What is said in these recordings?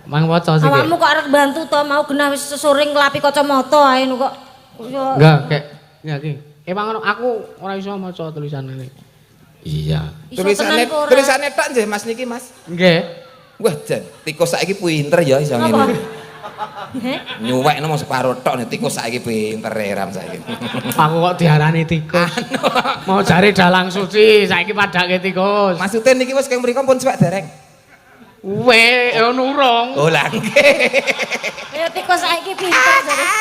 Mang waca sih. Awakmu kok arep bantu to, mau genah wis sesore nglapi kacamata ae kok. Yo. Enggak, kek. Ya iki. Emang ngono aku ora iso maca tulisan ini. Iya. Tulisane tulisane tok nggih Mas niki Mas. Nggih. Wah jan, tikus saiki pinter ya iso ngene. Heh? Nyuwekno mung separo tok nek tikus saiki pinter ram saiki. Aku kok diarani tikus. Mau jare dalang suci, saiki padake tikus. Maksudnya niki wis keng mriku pun suwek dereng. We, nurung. Oh lah nggih. Ya tikus saiki pinter jare.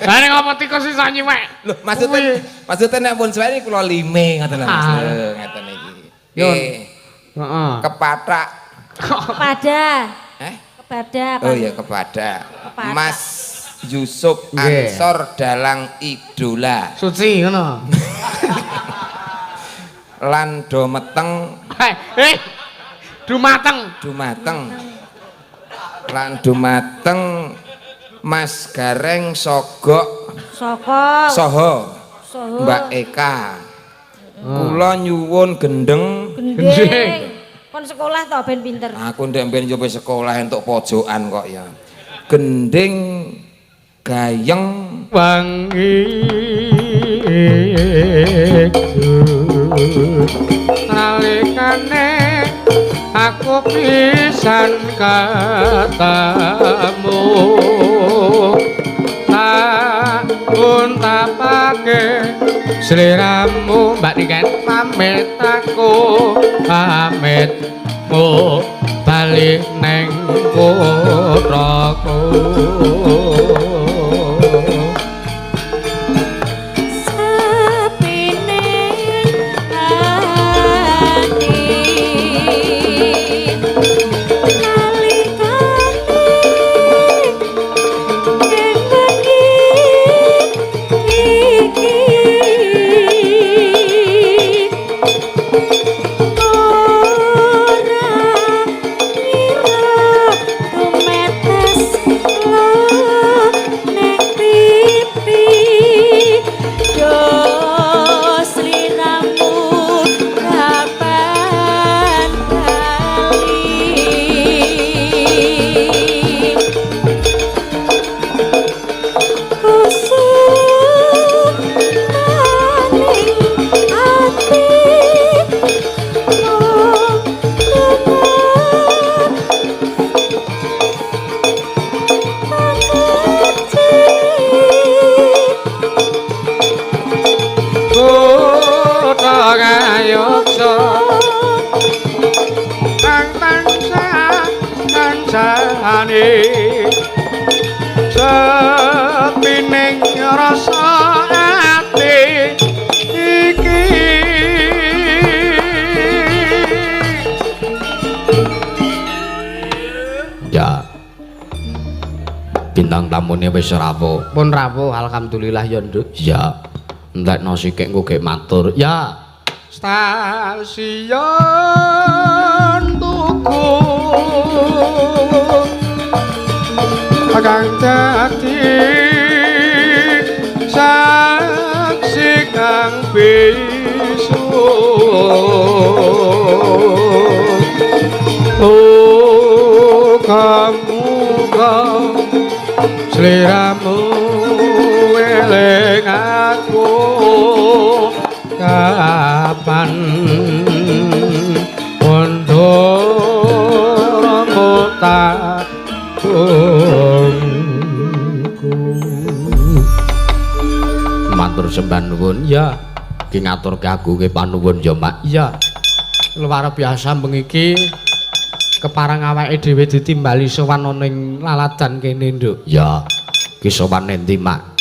Lah nek apa tikus iso nyuwek? Lho, maksudnya maksudnya nek pun suwek iki kula lime ngoten lho Mas. Ah. Lho, ngeten iki. Yun. Nggih. Heeh. Kepatak. Kepada. Eh? Kepada. Oh iya kepada Kepada. Mas Yusuf Nggih. Ansor Dalang Idola Suci ngono. lan dometeng Eh, eh. Dumateng. dumateng lan dumateng Mas Gareng Sogok Saka. Soho Soho. Mbak Eka kula nyuwun gendeng. Gending. Kon sekolah to ben pinter. Aku ndek mben yo wis sekolah entuk pojokan kok ya. Gending gayeng Wangi nalikane aku pisan ketemu tak untapake sliramu Mbak Niken pamit aku pamitmu bali neng kuthaku. Sepine ati nalikane ing wengi iki ora ngira tumetes ning pipi do sliramu kapan bali kusuk maning ati mung tumut pakerti. Kutha Ngayogya kang tansah kancane sepining rasa ati iki. Ya, bintang tamune wis rawuh. Pun rawuh alhamdulillah ya Nduk. Ya, entekno sikik engko gek matur. Ya. Stasiun Tugu kang dadi saksi kang bisu. Oh, kamu sliramu eling aku kapan kondoromu tak tunggu. Matur sembah nuwun ya, ki ngaturke agunge panuwun ya Mak. Iya, luar biasa bengi iki kepareng awake dhewe ditimbali sowan ana ing laladan kene Nduk. Ya, ki sowan endi Mak?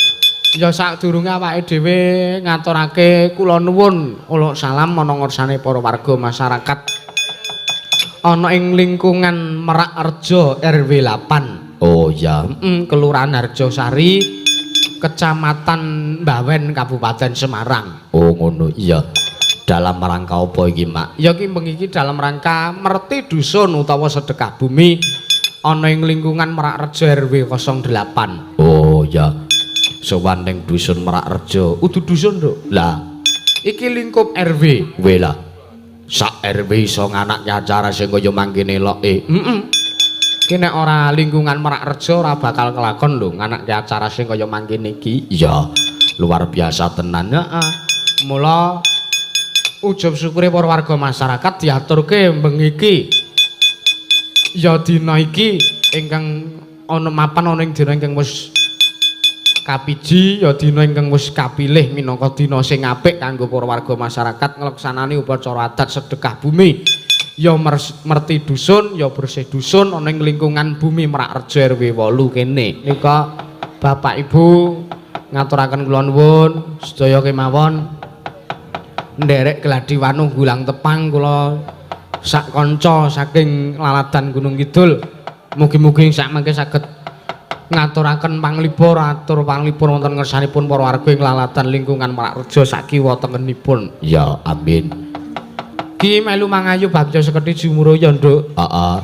Ya sadurunge awake dhewe ngaturake kula nuwun uluk salam ana ngarsane para warga masyarakat ana ing lingkungan Merak Rejo RW 8. Oh ya, Kelurahan Harjosari, Kecamatan Bawen, Kabupaten Semarang. Oh ngono, iya. Dalam rangka apa iki, Mak? Ya iki bengi iki dalam rangka merti dusun utawa sedekah bumi ana ing lingkungan Merak Rejo RW 08. Oh ya. Sowan ning dusun Merak Rejo. Udu dusun, Nduk. Lah, iki lingkup RW. Weh lah. Sak RW iso nganake acara sing kaya mangkene eloke. Heeh. Ki nek ora lingkungan Merakrejo ora bakal kelakon lho nganake acara sing kaya mangkene iki. Iya, luar biasa tenan. Heeh. Mula ujub syukure para warga masyarakat diaturke bengi iki. Ya dina iki ingkang ana mapan ana ing dina ingkang wis kapiji, ya dina ingkang wis kapilih minangka dina sing apik kanggo para warga masyarakat ngleksanani upacara adat sedekah bumi. Ya merti dusun, ya bersih dusun ana ing lingkungan bumi Merakrejo RW 8 kene. Nika Bapak Ibu ngaturaken kula nuwun sedaya kemawon nderek gladi wanuh gulang tepang kula sak kanca saking Laladan Gunung Kidul. Mugi-mugi sak mangke saged ngaturaken panglipur, atur panglipur wonten ngersanipun para warga ing Laladan lingkungan Merakrejo sak kiwa tengenipun. Ya, amin. Ki melu mangayu bagya sekedhi jumuro ya, Nduk. Heeh.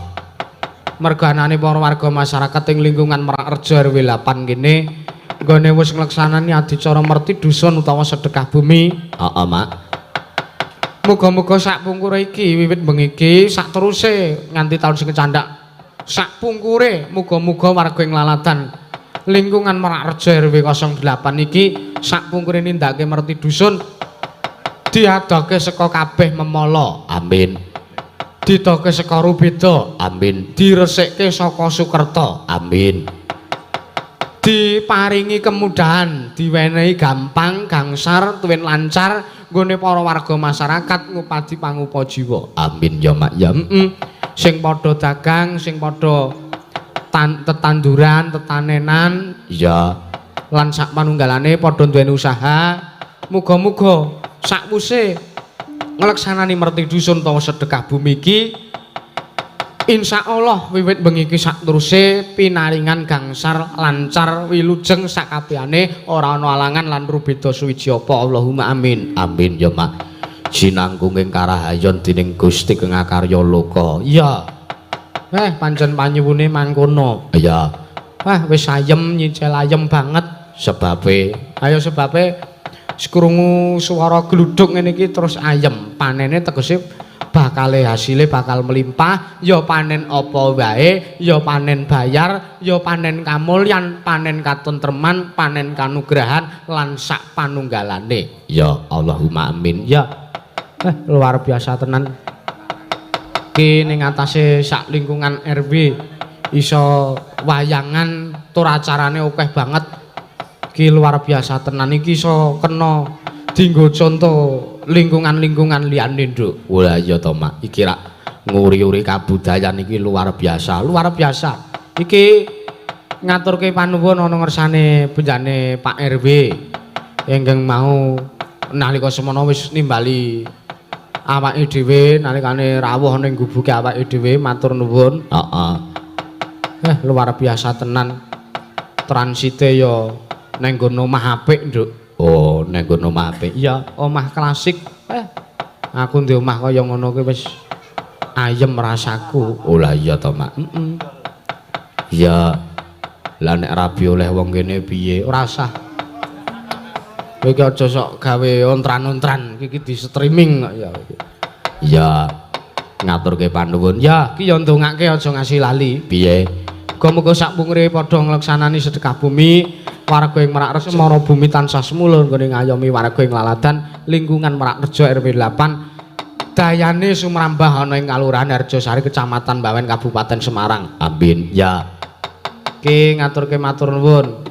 Merga anane para warga masyarakat ing lingkungan Merakrejo RW 8 kene nggone wis ngleksanani adicara merti dusun utawa sedekah bumi. Heeh, Mak. Muga-muga sak pungkure iki wiwit bengi iki sak teruse nganti taun sing kecandhak sak pungkure muga-muga warga ing Laladan lingkungan Merakrejo RW 08 iki sak pungkure nindakake merti dusun diadohke saka kabeh memala. Amin. Didohke saka rubeda. Amin. Diresikke saka sukerta. Amin. Diparingi kemudahan, diwenehi gampang, gangsar, tuwin lancar nggone para warga masyarakat ngupadi pangupa jiwa. Amin ya Mak ya. Heeh. Sing padha dagang, sing padha tetanduran, tetanenan, iya. Lan sak panunggalane padha duweni usaha. Muga-muga sakwuse ngleksanani merti dusun utawa sedekah bumi iki insyaallah wiwit bengi iki sakteruse pinaringan gangsar lancar wilujeng sakabehane ora ana alangan lan rubeda suwiji apa. Allahumma amin. Amin ya Mak. Sinangkunging karahayon dening Gusti kang akarya loka. Iya. Pancen panyuwune mangkono. Iya. Wah, wis ayem nyicil ayem banget sebabe. Ayo sebabe krungu swara gluduk ngene iki terus ayem. Panene tegese bakale hasile bakal melimpah, ya panen apa wae, ya panen bayar, ya panen kamulyan, panen katentreman, panen kanugrahan lan sak panunggalane. Ya Allahumma amin. Ya. Luar biasa tenan. Ki ning atase sak lingkungan RW iso wayangan tur acarane akeh banget. Ki luar biasa tenan iki iso kena dienggo conto lingkungan-lingkungan liyane, Nduk. Wah iya to, Mak. Iki rak nguri-uri kabudayan iki luar biasa, luar biasa. Iki ngaturke panuwun ana ngersane benjane Pak RW ingkang mau nalika semono wis nimbali awake dhewe nalikane rawuh ning gubuke awake dhewe, matur nuwun. Heeh. Luar biasa tenan. Transite ya neng nggon omah apik, Nduk. Oh, neng nggon omah apik. Iya, omah klasik. Aku ndek omah kaya ngono kuwi wis ayem rasaku. Oh lah iya to, Mak. Heeh. Iya. Lah nek rabi oleh wong kene piye? Ora usah. Kowe iki aja sok gawe ontran-ontran, iki di streaming kok ya. Iya. Ngaturke panuwun. Ya, iki ya ndongake aja ngasih lali. Piye? Muga-muga sak pungkure padha ngleksanani sedekah bumi, warga ing Merakrejo mara bumi tansah semulur nggone ngayomi warga ing Laladan lingkungan Merakrejo RW 8 dayane sumrambah ana ing Kalurahan Harjosari Kecamatan Bawen Kabupaten Semarang. Amin. Ya. Ki ngaturke matur nuwun.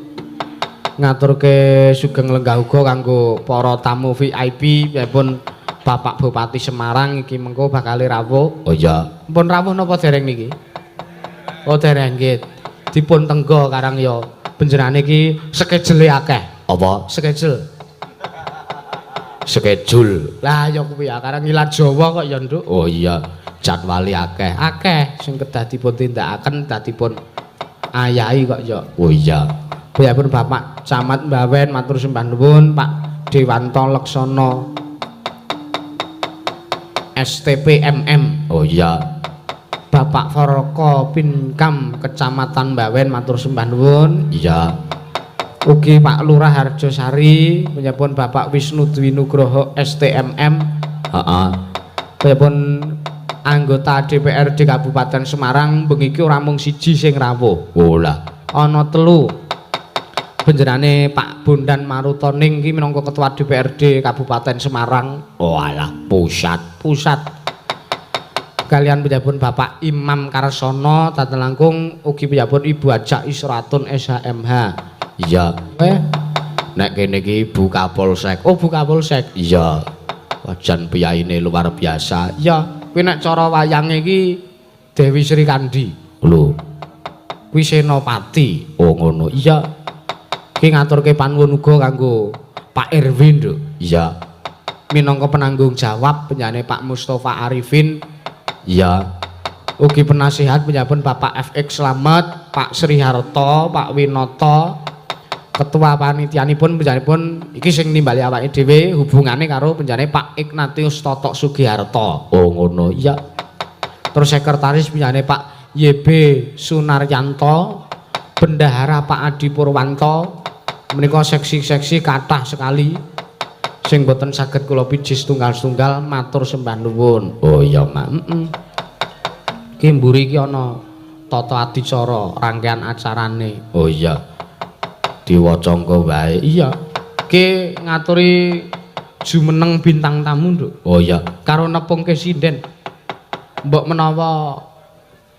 Ngaturke sugeng lenggah uga kanggo para tamu VIP pun Bapak Bupati Semarang iki mengko bakal rawuh. Oh iya. Mpun rawuh napa dereng niki? Oh dereng nggih. Dipun tenggo karang ya benjerane iki skedjele akeh. Apa? Skedjel. Schedule. Lah ya kuwi ya karang ilat Jawa kok ya, Nduk. Oh iya, jadwale akeh. Akeh sing kedah dipun tindakaken dadipun ayahi kok ya. Oh iya. Pun Bapak Camat Mbawen matur sembah nuwun, Pak Dewanto Leksono STPMM. Oh iya. Bapak Foroko Pinkam Kecamatan Mbawen matur sembah nuwun. Iya. Ugi Pak Lurah Harjosari, menyebut Bapak Wisnu Dwi Nugroho STMM. Heeh. Menyebut Anggota DPRD Kabupaten Semarang bengi iki ora mung siji sing rawuh. Oh lah, ana telu. Benjerane Pak Bondan Marutoning iki minangka Ketua DPRD Kabupaten Semarang. Oh alah, pusat, pusat. Kalian piyambun Bapak Imam Karsono taten langkung ugi piyambun Ibu Ajak Isratun SHMH. Iya. Nek kene iki Bu Kapolsek. Oh, Bu Kapolsek. Iya. Wajan piyaine luar biasa. Iya, kuwi nek cara wayange iki Dewi Sri Kandi. Lho. Kuwi Senopati. Oh, ngono. Iya. Ki ngaturke panuwun uga kanggo Pak Erwin, Nduk. Iya. Minangka penanggung jawab penjane Pak Mustofa Arifin. Iya. Ugi penasihat penjabun Bapak FX Slamet, Pak Sri Harto, Pak Winoto, ketua panitianipun penjanipun iki sing nimbali awake dhewe hubungane karo penjane Pak Ignatius Totok Sugiharto. Oh ngono. Iya. Terus sekretaris penjane Pak YB Sunaryanto, bendahara Pak Adi Purwanto. Menika seksi-seksi kathah sekali sing boten saged kula piji setunggal-setunggal matur sembah nuwun. Oh iya, Mak. Heeh. Ki mburi iki ana tata adicara rangkaian acarane. Oh iya. Diwaca engko wae. Iya. Ki ngaturi jumeneng bintang tamu, Nduk. Oh iya, karo nepungke sinden. Mbok menawa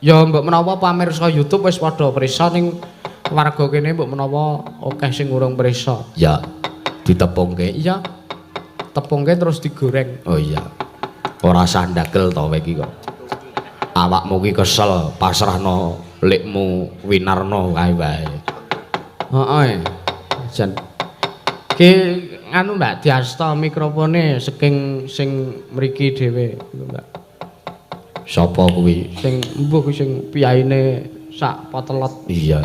ya mbok menawa pamirsa YouTube wis padha prisa ning warga kene mbok menawa akeh sing urung prisa. Ya. Ditepungke. Iya. Tepungke terus digoreng. Oh iya. Ora sandagel to kowe iki kok. Awakmu ki kesel pasrahno lekmu Winarno kae wae. Heeh. Jan. Ki nganu Mbak diasta mikrofone saking sing mriki dhewe, Mbak. Sapa kuwi? Sing mbuh kuwi sing piyaine sak potelot. Iya.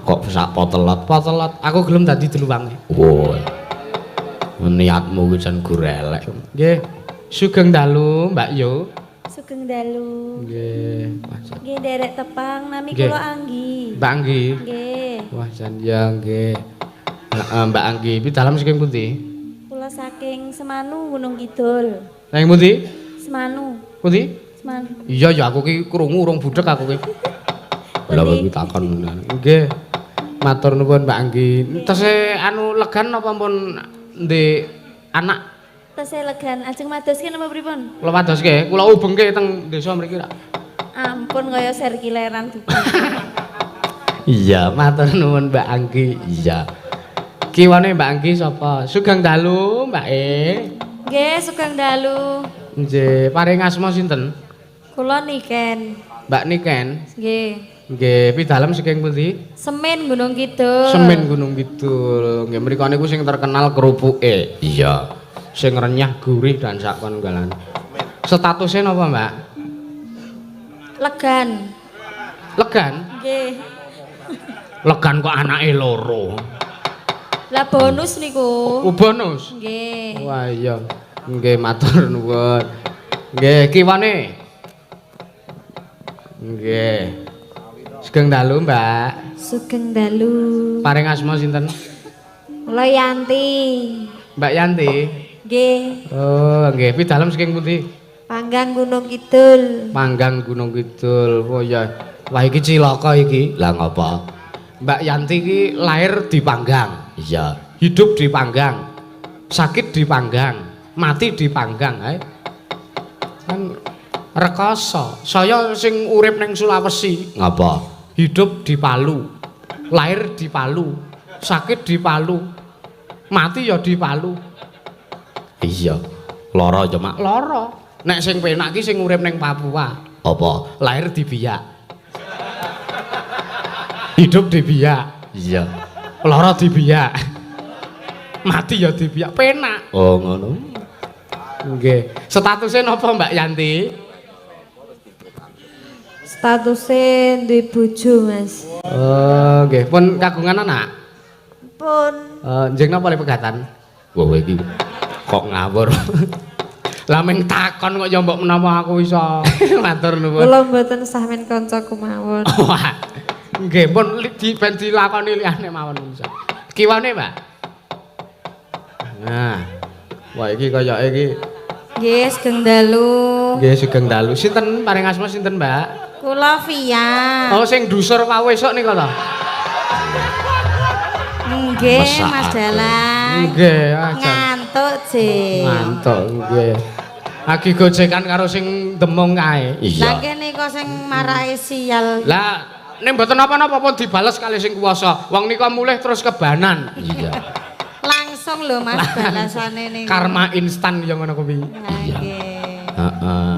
Kok sak potelot? Potelot. Aku gelem dadi dluwange. Woi. Niatmu kuwi jan gurelek. Nggih. Sugeng dalu, Mbak Yu. Sugeng dalu. Nggih. Nggih nderek tepang nami kula Anggi. Mbak Anggi. Nggih. Wah, jan ya nggih. Heeh, Mbak Anggi, pi dalem saking pundi? Kula saking Semanu Gunung Kidul. Saking pundi? Semanu. Pundi? Semanu. Iya ya aku ki krungu urung budhek aku ki. Lah kowe takon. Nggih. Matur nuwun Mbak Anggi. Tesih anu legan napa pun ndek anak? Tesih legan. Ajeng madoske napa pripun? Kula madoske, kula ubengke teng desa mriki ra. Ampun kaya serkileran dudu. Iya, matur nuwun Mbak Anggi. Iya. Kiwane Mbak Anggi sapa? Sugeng dalu, Mbak E. Nggih, sugeng dalu. Nggih, paring asma sinten? Kula Niken. Mbak Niken. Nggih. Nggih, pidalem saking pundi? Semen Gunung Kidul. Semen Gunung Kidul. Nggih, mriku niku sing terkenal kerupuke. Iya. Sing renyah, gurih dan sak kongalan. Statusnya napa, Mbak? Legan. Legan? Nggih. Legan kok anake loro. Lah bonus niku. Oh, bonus. Nggih. Wah iya. Nggih, matur nuwun. Nggih, kiwane. Nggih. Sugeng dalu, Mbak. Sugeng dalu. Paring asma sinten? Kula Yanti. Mbak Yanti. Nggih. Oh, nggih. Pidalem saking pundi? Panggang Gunung Kidul. Panggang Gunung Kidul. Oh iya. Wah iki cilaka iki. Lah ngopo? Mbak Yanti iki lahir di Panggang. Iya. Hidup di Panggang. Sakit di Panggang. Mati di Panggang ae. Kan rekoso. Saya sing urip ning Sulawesi. Ngapa? Hidup di Palu. Lahir di Palu. Sakit di Palu. Mati ya di Palu. Iya. Lara ya, Mak. Lara. Nek sing penak ki sing urip ning Papua. Apa? Lahir di Biak. Hidup di Biak. Iya. Lara di Biak. Mati ya di Biak. Penak. Oh, ngono. Nggih. Statusnya napa Mbak Yanti? Statuse duwe bojo, Mas. Oh, nggih. Pun kagungan anak? Pun. Njeng napa le pegatan? Wah, iki kok ngawur. Lah ming takon kok ya mbok menawa aku iso. Matur nuwun. Kula mboten sah men kanca kemawon. Wah. Nggih, pun ben dilakoni liyane mawon bisa. Kiwane, Mbak? Nah. Wah, iki kayake iki. Nggih, sugeng dalu. Nggih, sugeng dalu. Sinten paring asma sinten, Mbak? Kula Via. Oh, sing ndusur wau esuk nika to? Nggih, Mas Mesakake. Dalang. Nggih, ah, jan. Ngantuk, Jing. Ngantuk nggih. Lagi gojekan karo sing demung kae. Lah Iya. kene kok sing marake sial. Lah nek mboten napa-napa pun dibales kali sing kuwasa. Wong nika mulih terus kebanan. Iya. Langsung lho Mas balasane niku. Karma instan ya ngono kuwi. Lah, Nggih. Heeh.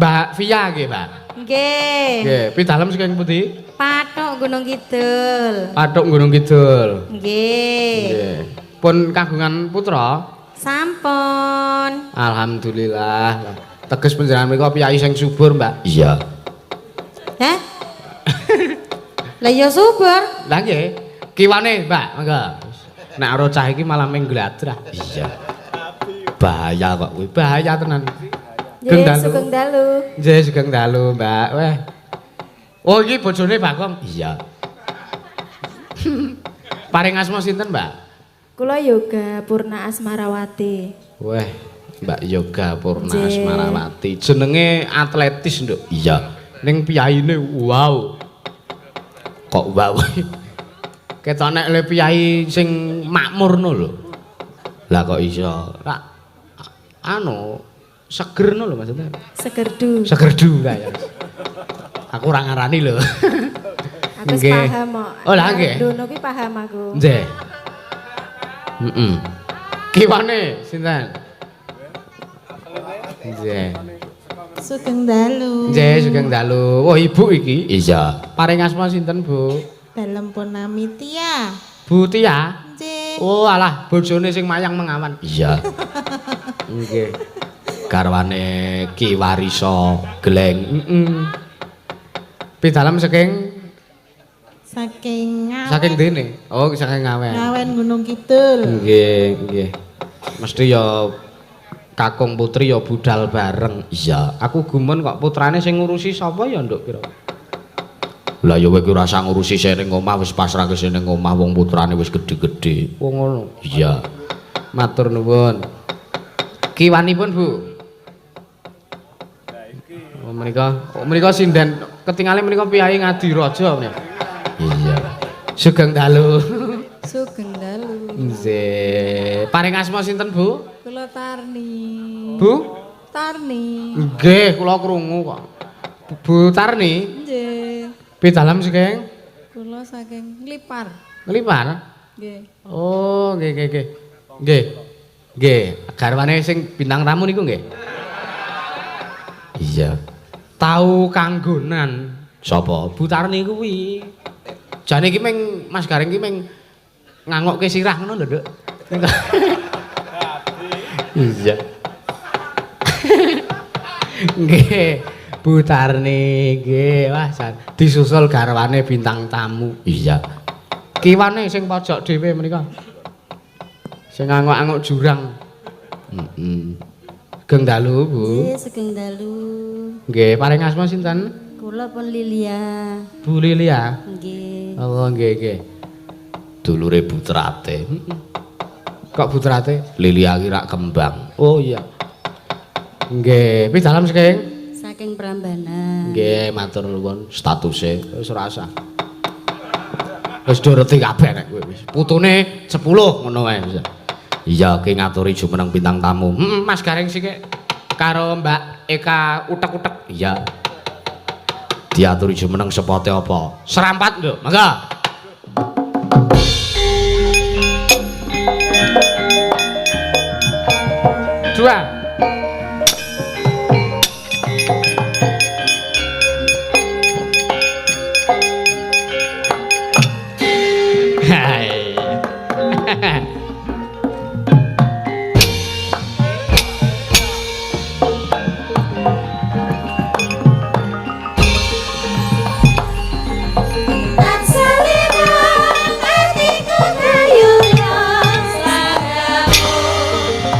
Mbak Via nggih, Mbak. Nggih. Nggih, pidalem saking pundi? Pathuk Gunung Kidul. Pathuk Gunung Kidul. Nggih. Nggih. Pun kagungan putra? Sampun. Alhamdulillah. Teges panjenengan menika piyayi sing subur, Mbak. Iya. Heh? Lah ya subur. Lah nggih. Kiwane, Mbak, monggo. Nek karo cah iki malah ming gladrah. Iya. Bahaya kok kuwi. Bahaya tenan. Sugeng Nggih, dalu. sugeng dalu. Nggih, sugeng dalu, Mbak. Weh. Oh, iki bojone Bagong. Iya. Paring asma sinten, Mbak? Kula Yoga Purna Asmarawati. Weh, Mbak Yoga Purna Nggih. Asmarawati. Jenenge atletis, Nduk. Iya. Ning piyayine wow. Kok wow. Ketok nek le piyayi sing makmur no lho. Lah kok iso? Rak anu seger no lho maksudnya. Segerdu. Segerdu kaya. Aku ora ngarani lho. Aku wis Nggih. paham kok. Oh, lah nggih. Dono kuwi paham aku. Nggih. Heeh. Kiwane sinten? Nggih. Sugeng dalu. Nggih, sugeng dalu. Oh, ibu iki. Iya. Paring asma sinten, Bu? Dalem punami Tia. Bu Tia. Nggih. Oh, alah, bojone sing mayang mengawan. Iya. Nggih. Garwane Ki Warisa Gleng. Heeh. Pidalem saking Saking Ngawen. saking dene. Oh, saking Ngawen. Ngawen Gunung Kidul. Nggih, nggih. Mesti ya kakung putri ya budal bareng. Iya. Aku gumun kok putrane sing ngurusi sapa ya, Nduk kira. Lah ya kowe ki ora usah ngurusi sing ning omah wis pasrahke sing ning omah wong putrane wis gedhe-gedhe. Wong ngono. Iya. Matur nuwun. Kiwanipun, Bu. Oh, menika, oh, menika sinden ketingale menika piyayi Ngadiraja menika. Iya. Sugeng dalu. Sugeng dalu. Nggih. Paring asma sinten, Bu? Kula Tarni. Bu? Tarni. Nggih, kula krungu kok. Bu Tarni, Nggih. pidalem saking Kula saking Nglipar. Nglipar. Nggih. Oh, nggih nggih nggih. Nggih. Nggih, garwane sing bintang tamu niku nggih. Iya. Tau kanggonan Sapa? Bu Tarni kuwi. Jane iki meng Mas Gareng iki meng ngangokke sirah ngono lho, Nduk. Iya. Nggih, Bu Tarni nggih. Wah, jan disusul garwane bintang tamu. Iya. Kiwane sing pojok dhewe menika. Sing angok-angok jurang. Heeh. Sugeng dalu, Bu. Nggih, sugeng dalu. Nggih, paring asma sinten? Kula pun Lilia. Bu Lilia. Nggih. Oh, nggih nggih. Dulure Butrate. Kok butrate? Lilia ki rak kembang. Oh iya. Nggih, pidalem saking? Saking Prambanan. Nggih, matur nuwun. Statuse Wis ora usah. Wis do reti kabeh nek kowe wis. Putune 10 ngono wae wis. Iya, ki ngaturi jumeneng bintang tamu. Heeh, Mas Gareng sik karo Mbak Eka utek-utek. Iya. Diaturi jumeneng sepote apa? Serampat, Nduk. Mangga. Dua. Hai.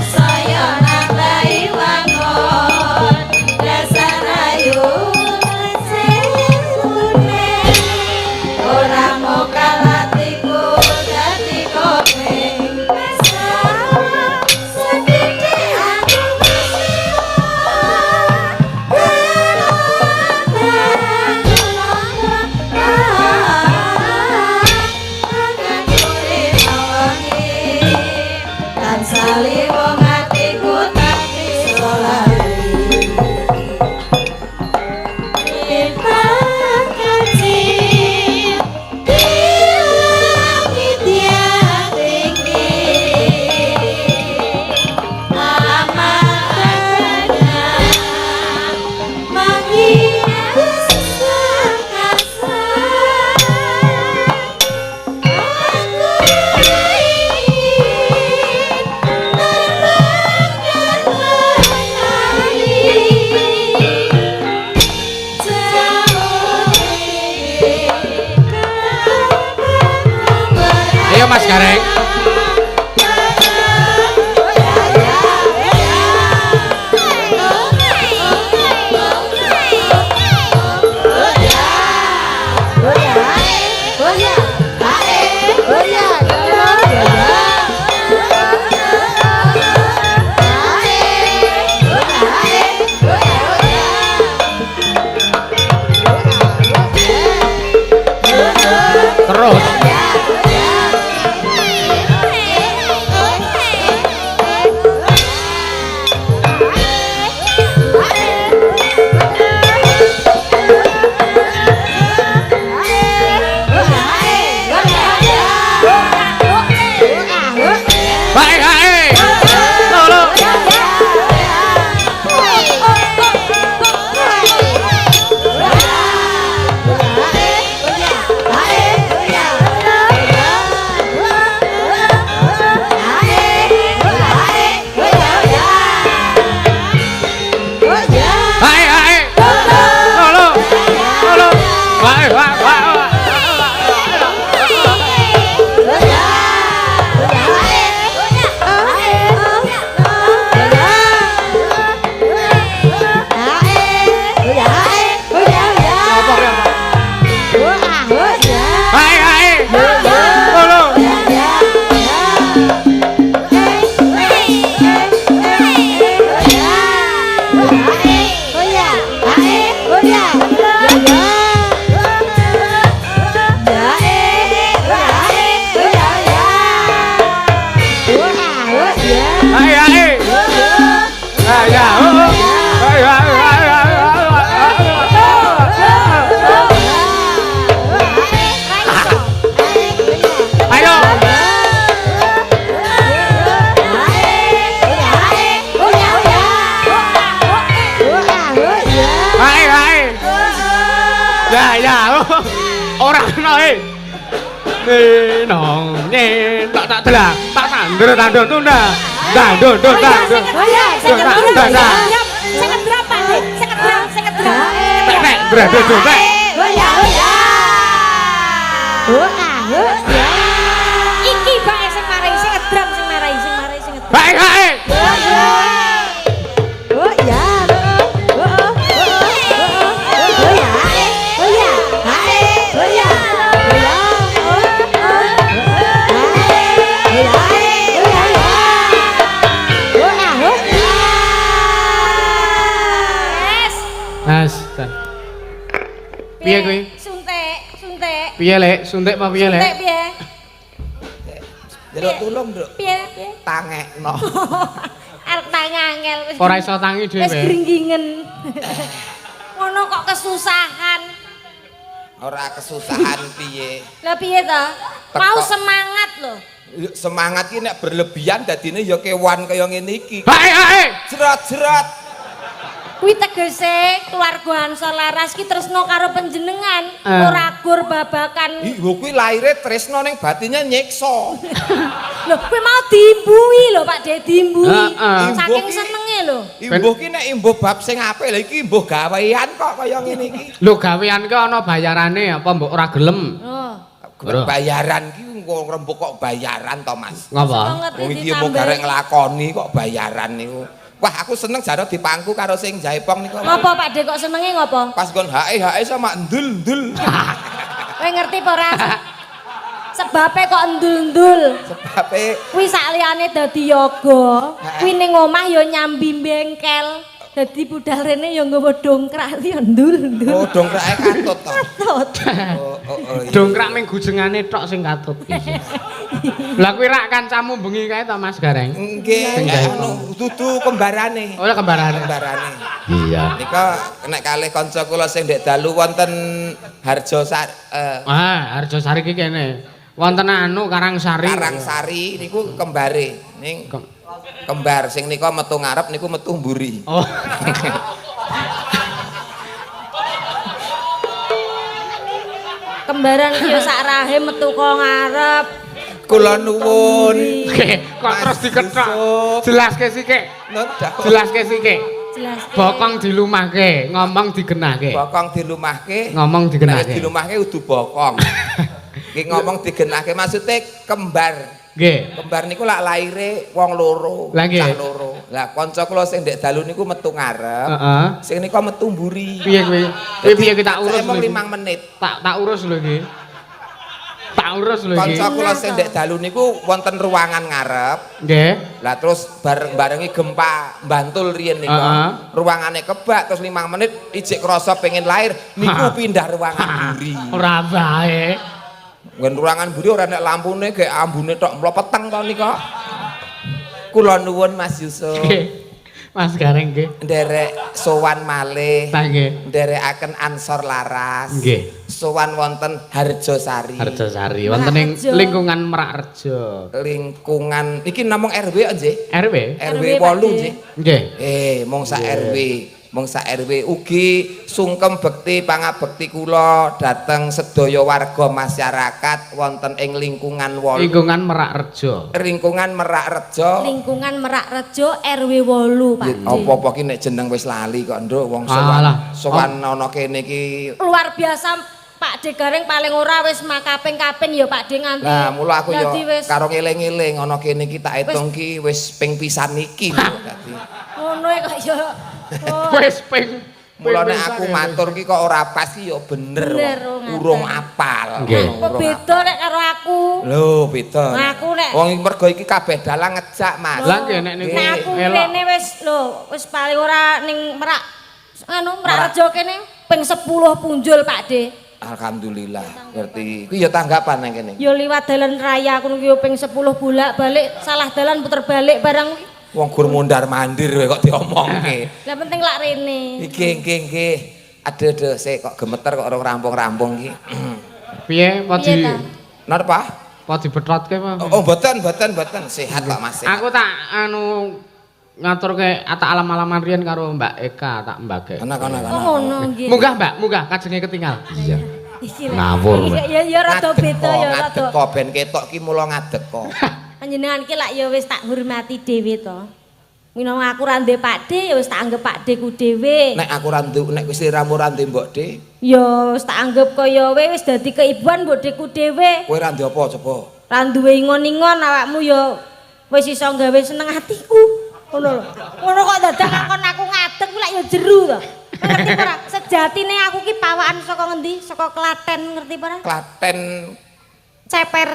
Saya nambah. Ayo Mas Gareng. Terus. Baik, baik. Lo, lo. Baik, baik. Lo, lo. Lo, lo. Baik, baik, baik. Baik, baik. Lo, lo. Baik, baik. Ah, ya. Oh, oh. Baik, baik, baik, baik, baik. Ayo. Baik, baik. Ya, ya. Oh. Ora kena eh. Nenong, nen, tak tak telah, tak tandur tandur tunda. Tandur tandur tandur. Tek tek dra dra tek. Iki bae sing marai sing ngedram sing marai sing marai sing ngedram. Baik, baik. Yes. Mas. Piye kuwi? Suntik, suntik. Piye, Lek? Suntik apa piye, Lek? Suntik piye? Njaluk tulung, Nduk. Piye? Piye? Tangekno. Arep tanya angel wis. Ora iso tangi Wis dhewe. gringgingen. Ngono kok kesusahan. Ora kesusahan piye. Lah piye to? Teko. Mau semangat lho. Semangat ki nek berlebihan dadine ya kewan kaya ngene iki. Baik, baik. Jerat-jerat. Kuwi tegese keluarga Ansor Laras ki tresno karo panjenengan, Eh. ora gur babakan. Ih, lho kuwi laire tresno ning batine nyiksa. Lho, kuwi mau diimbui lho Pak De, diimbui. Heeh. Saking Imbuh ki- senenge lho. Imbuh ki nek imbuh bab sing apik lha iki imbuh gawean kok kaya ngene iki. Lho gawean ki ana bayarane apa mbok ora gelem? Oh. Ora. Bayaran ki engko rembug kok bayaran to, Mas. Ngapa? Ngerti Wong iki mung garek nglakoni kok bayaran niku. Wah, aku seneng jare dipangku karo sing jaipong niku. Ngopo Pak De kok senenge ngopo? Pas nggon hae hae sama ndul-ndul. Kowe ngerti apa ora? Sebabe kok endul-endul. Sebabe Kuwi sakliyane dadi yoga, kuwi ning omah ya nyambi bengkel. Dadi budal rene ya nggawa dongkrak ya ndul-ndul. Oh, dongkrake katut to. Katut. Oh, iya. Dongkrak ming gujengane tok sing katut. Lah kuwi rak kancamu bengi kae to Mas Gareng? Nggih, Sing gawe anu dudu kembarane. Oh, kembarane. Kembarane. Iya. Nika nek kalih kanca kula sing ndek dalu wonten Harjosari Ah, Harjosari iki kene. Wonten anu Karangsari. Karangsari niku kembare. Ning kembar sing nika metu ngarep niku metu mburi. Oh. Kembaran ki ya sak rahe metu kok ngarep. Kula nuwun. Oke, kok Mas terus dikethok. Yusuf. Jelaske sithik. Nun dawuh. Jelaske sithik. Jelas. Bokong dilumahke, ngomong digenahke. Bokong dilumahke. Ngomong Nek wis digenahke. dilumahke kudu bokong. Ki ngomong digenahke maksude kembar. Nggih. Kembar niku lak laire wong loro, Lah nggih. cah loro. Lah kanca kula sing ndek dalu niku metu ngarep. Heeh. Sing nika metu mburi. Piye kuwi? Kuwi piye ki tak urus Emang lho iki. 5 menit. Tak urus lho iki. Tak urus lho iki. Kanca kula sing ndek dalu niku wonten ruangan ngarep. Nggih. Lah terus bareng-barengi gempa Bantul riyen nika. Heeh. Ruangane kebak terus 5 menit ijik krasa pengen lahir niku pindah ruangan mburi. Ora bae. Nggen ruangan mburi ora nek lampune gek ambune tok mlo peteng to nika. Kula nuwun Mas Yusuf. Nggih. Mas Gareng nggih. Nderek sowan malih. Ta nggih. Nderekaken Ansor Laras. Nggih. Sowan wonten Harjosari. Harjosari wonten ing Merakrejo. lingkungan Merakrejo. Lingkungan iki namung RW nggih. RW? RW RW, 8 Pak D. nggih. Nggih. Mung sak RW, mung sak RW ugi sungkem bekti pangabekti kula dhateng sedaya warga masyarakat wonten ing lingkungan 8. Lingkungan Merakrejo. Lingkungan Merakrejo. Lingkungan Merakrejo RW 8, Pak. D. Apa-apa ki nek jeneng wis lali kok, Nduk, wong sowan Alah. sowan ana kene iki. Luar biasa Pak D Gareng paling ora wis makaping-kaping ya Pak D nganti. Lah mula aku ya Dadi wis karo ngeling-eling ana kene iki tak hitung ki wis ping pisan iki lho dadi. ngono kok ya. Oh, Wis ping Mula nek aku matur ki kok ora pas ki ya bener. Bener, wong. wong Urung apal. Nggih. Kok beda nek karo aku. Lho, beda. Nah, aku nek- wong mergo iki kabeh dalang ngejak, Mas. Lah nggih nek niku Nek aku elok. rene wis lho, wis paling ora ning Merak anu Merakrejo kene ping 10 punjul Pak D. Alhamdulillah. Ngerti. Kuwi ya tanggapan nang kene. Ya liwat dalan raya aku niku ya ping 10 bolak-balik, salah dalan puter balik barang kuwi. Wong gur mondar-mandir wae kok diomongke. Lah penting lak rene. Iki nggih nggih. Aduh aduh sik kok gemeter kok ora rampung-rampung iki. Piye apa Piye di ta? Napa? apa dibethotke apa? Oh, mboten mboten mboten sehat kok Mas. sehat. Aku tak anu ngaturke atak alam-alaman riyen karo Mbak Eka tak mbake. Ana ana ana. Oh ngono nggih. Munggah Mbak, munggah kajenge ketinggal. Iya. Iki lho. Ngawur. Iki ya rada beda ya rada. Ngadeg kok ben ketok ki mula ngadeg kok. Panjenengan ki lak ya wis tak hormati dhewe to. Minangka aku ra ndek Pak D ya wis tak anggap Pak D ku dhewe. Nek aku ra ndu nek wis sliramu ra ndek mbok De, Ya wis tak anggap kaya we wis dadi keibuan mbok D ku dhewe. kowe ra ndek apa coba? Ra duwe ingon-ingon awakmu ya wis iso gawe seneng atiku. Ngono lho. Ngono kok dadak ngakon aku ngadeg kuwi lak ya jeru to. Ngerti ora? Sejatine aku ki pawakan saka ngendi? Saka Klaten ngerti ora? Klaten Ceper.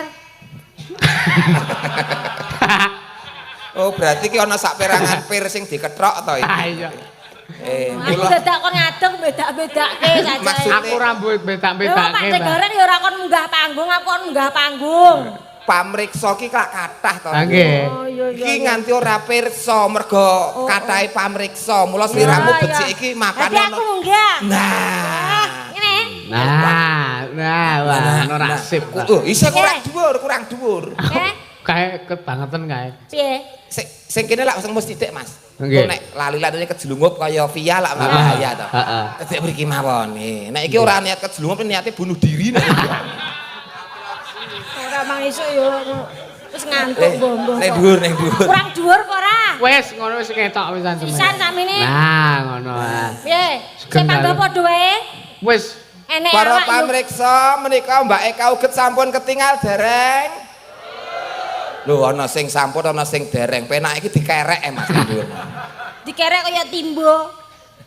Oh, berarti ki ana sak perangan pir sing dikethok to iki. Ah, iya. Aku Mula dadak kon ngadeg beda-bedake saja. Maksud- Aku rambut Lho betak-betake. Pak Gareng ya ora kon munggah panggung, aku kon munggah panggung. pamriksa ki lak kathah to. Ah, nggih. Oh iya iya. Iki nganti ora pirsa mergo kathahe pamriksa. Mula sliramu Iya, becik iya. iki mapane Dadi aku munggah. Nah. Ngene. Nah, nah, wah, ora sip. Oh, isih kurang Eh. dhuwur, kurang dhuwur. Eh, Kae kebangetan kae. piye? Sing sing kene lak sing mesti sithik, Mas. Nggih. Kok nek lali-laline kejelungup kaya via lak bahaya to. Heeh. Dadi mriki mawon. Nek iki ora niat kejelungup niate bunuh diri nek iki. Ora mang isuk yo wis ngantuk mbah-mbah. Nek dhuwur, nek dhuwur. Kurang dhuwur apa ora? Wis ngono wis ketok pisan semen. Pisan sakmene. Nah, ngono ah. Piye? Sing panggah padha wae. Wis Enek Para awak yo. pamriksa menika Mbak Eka uget sampun ketinggal dereng. Lho ana sing sampun ana sing dereng. Penak iki dikerek Mas dhuwur. Dikerek kaya timbo.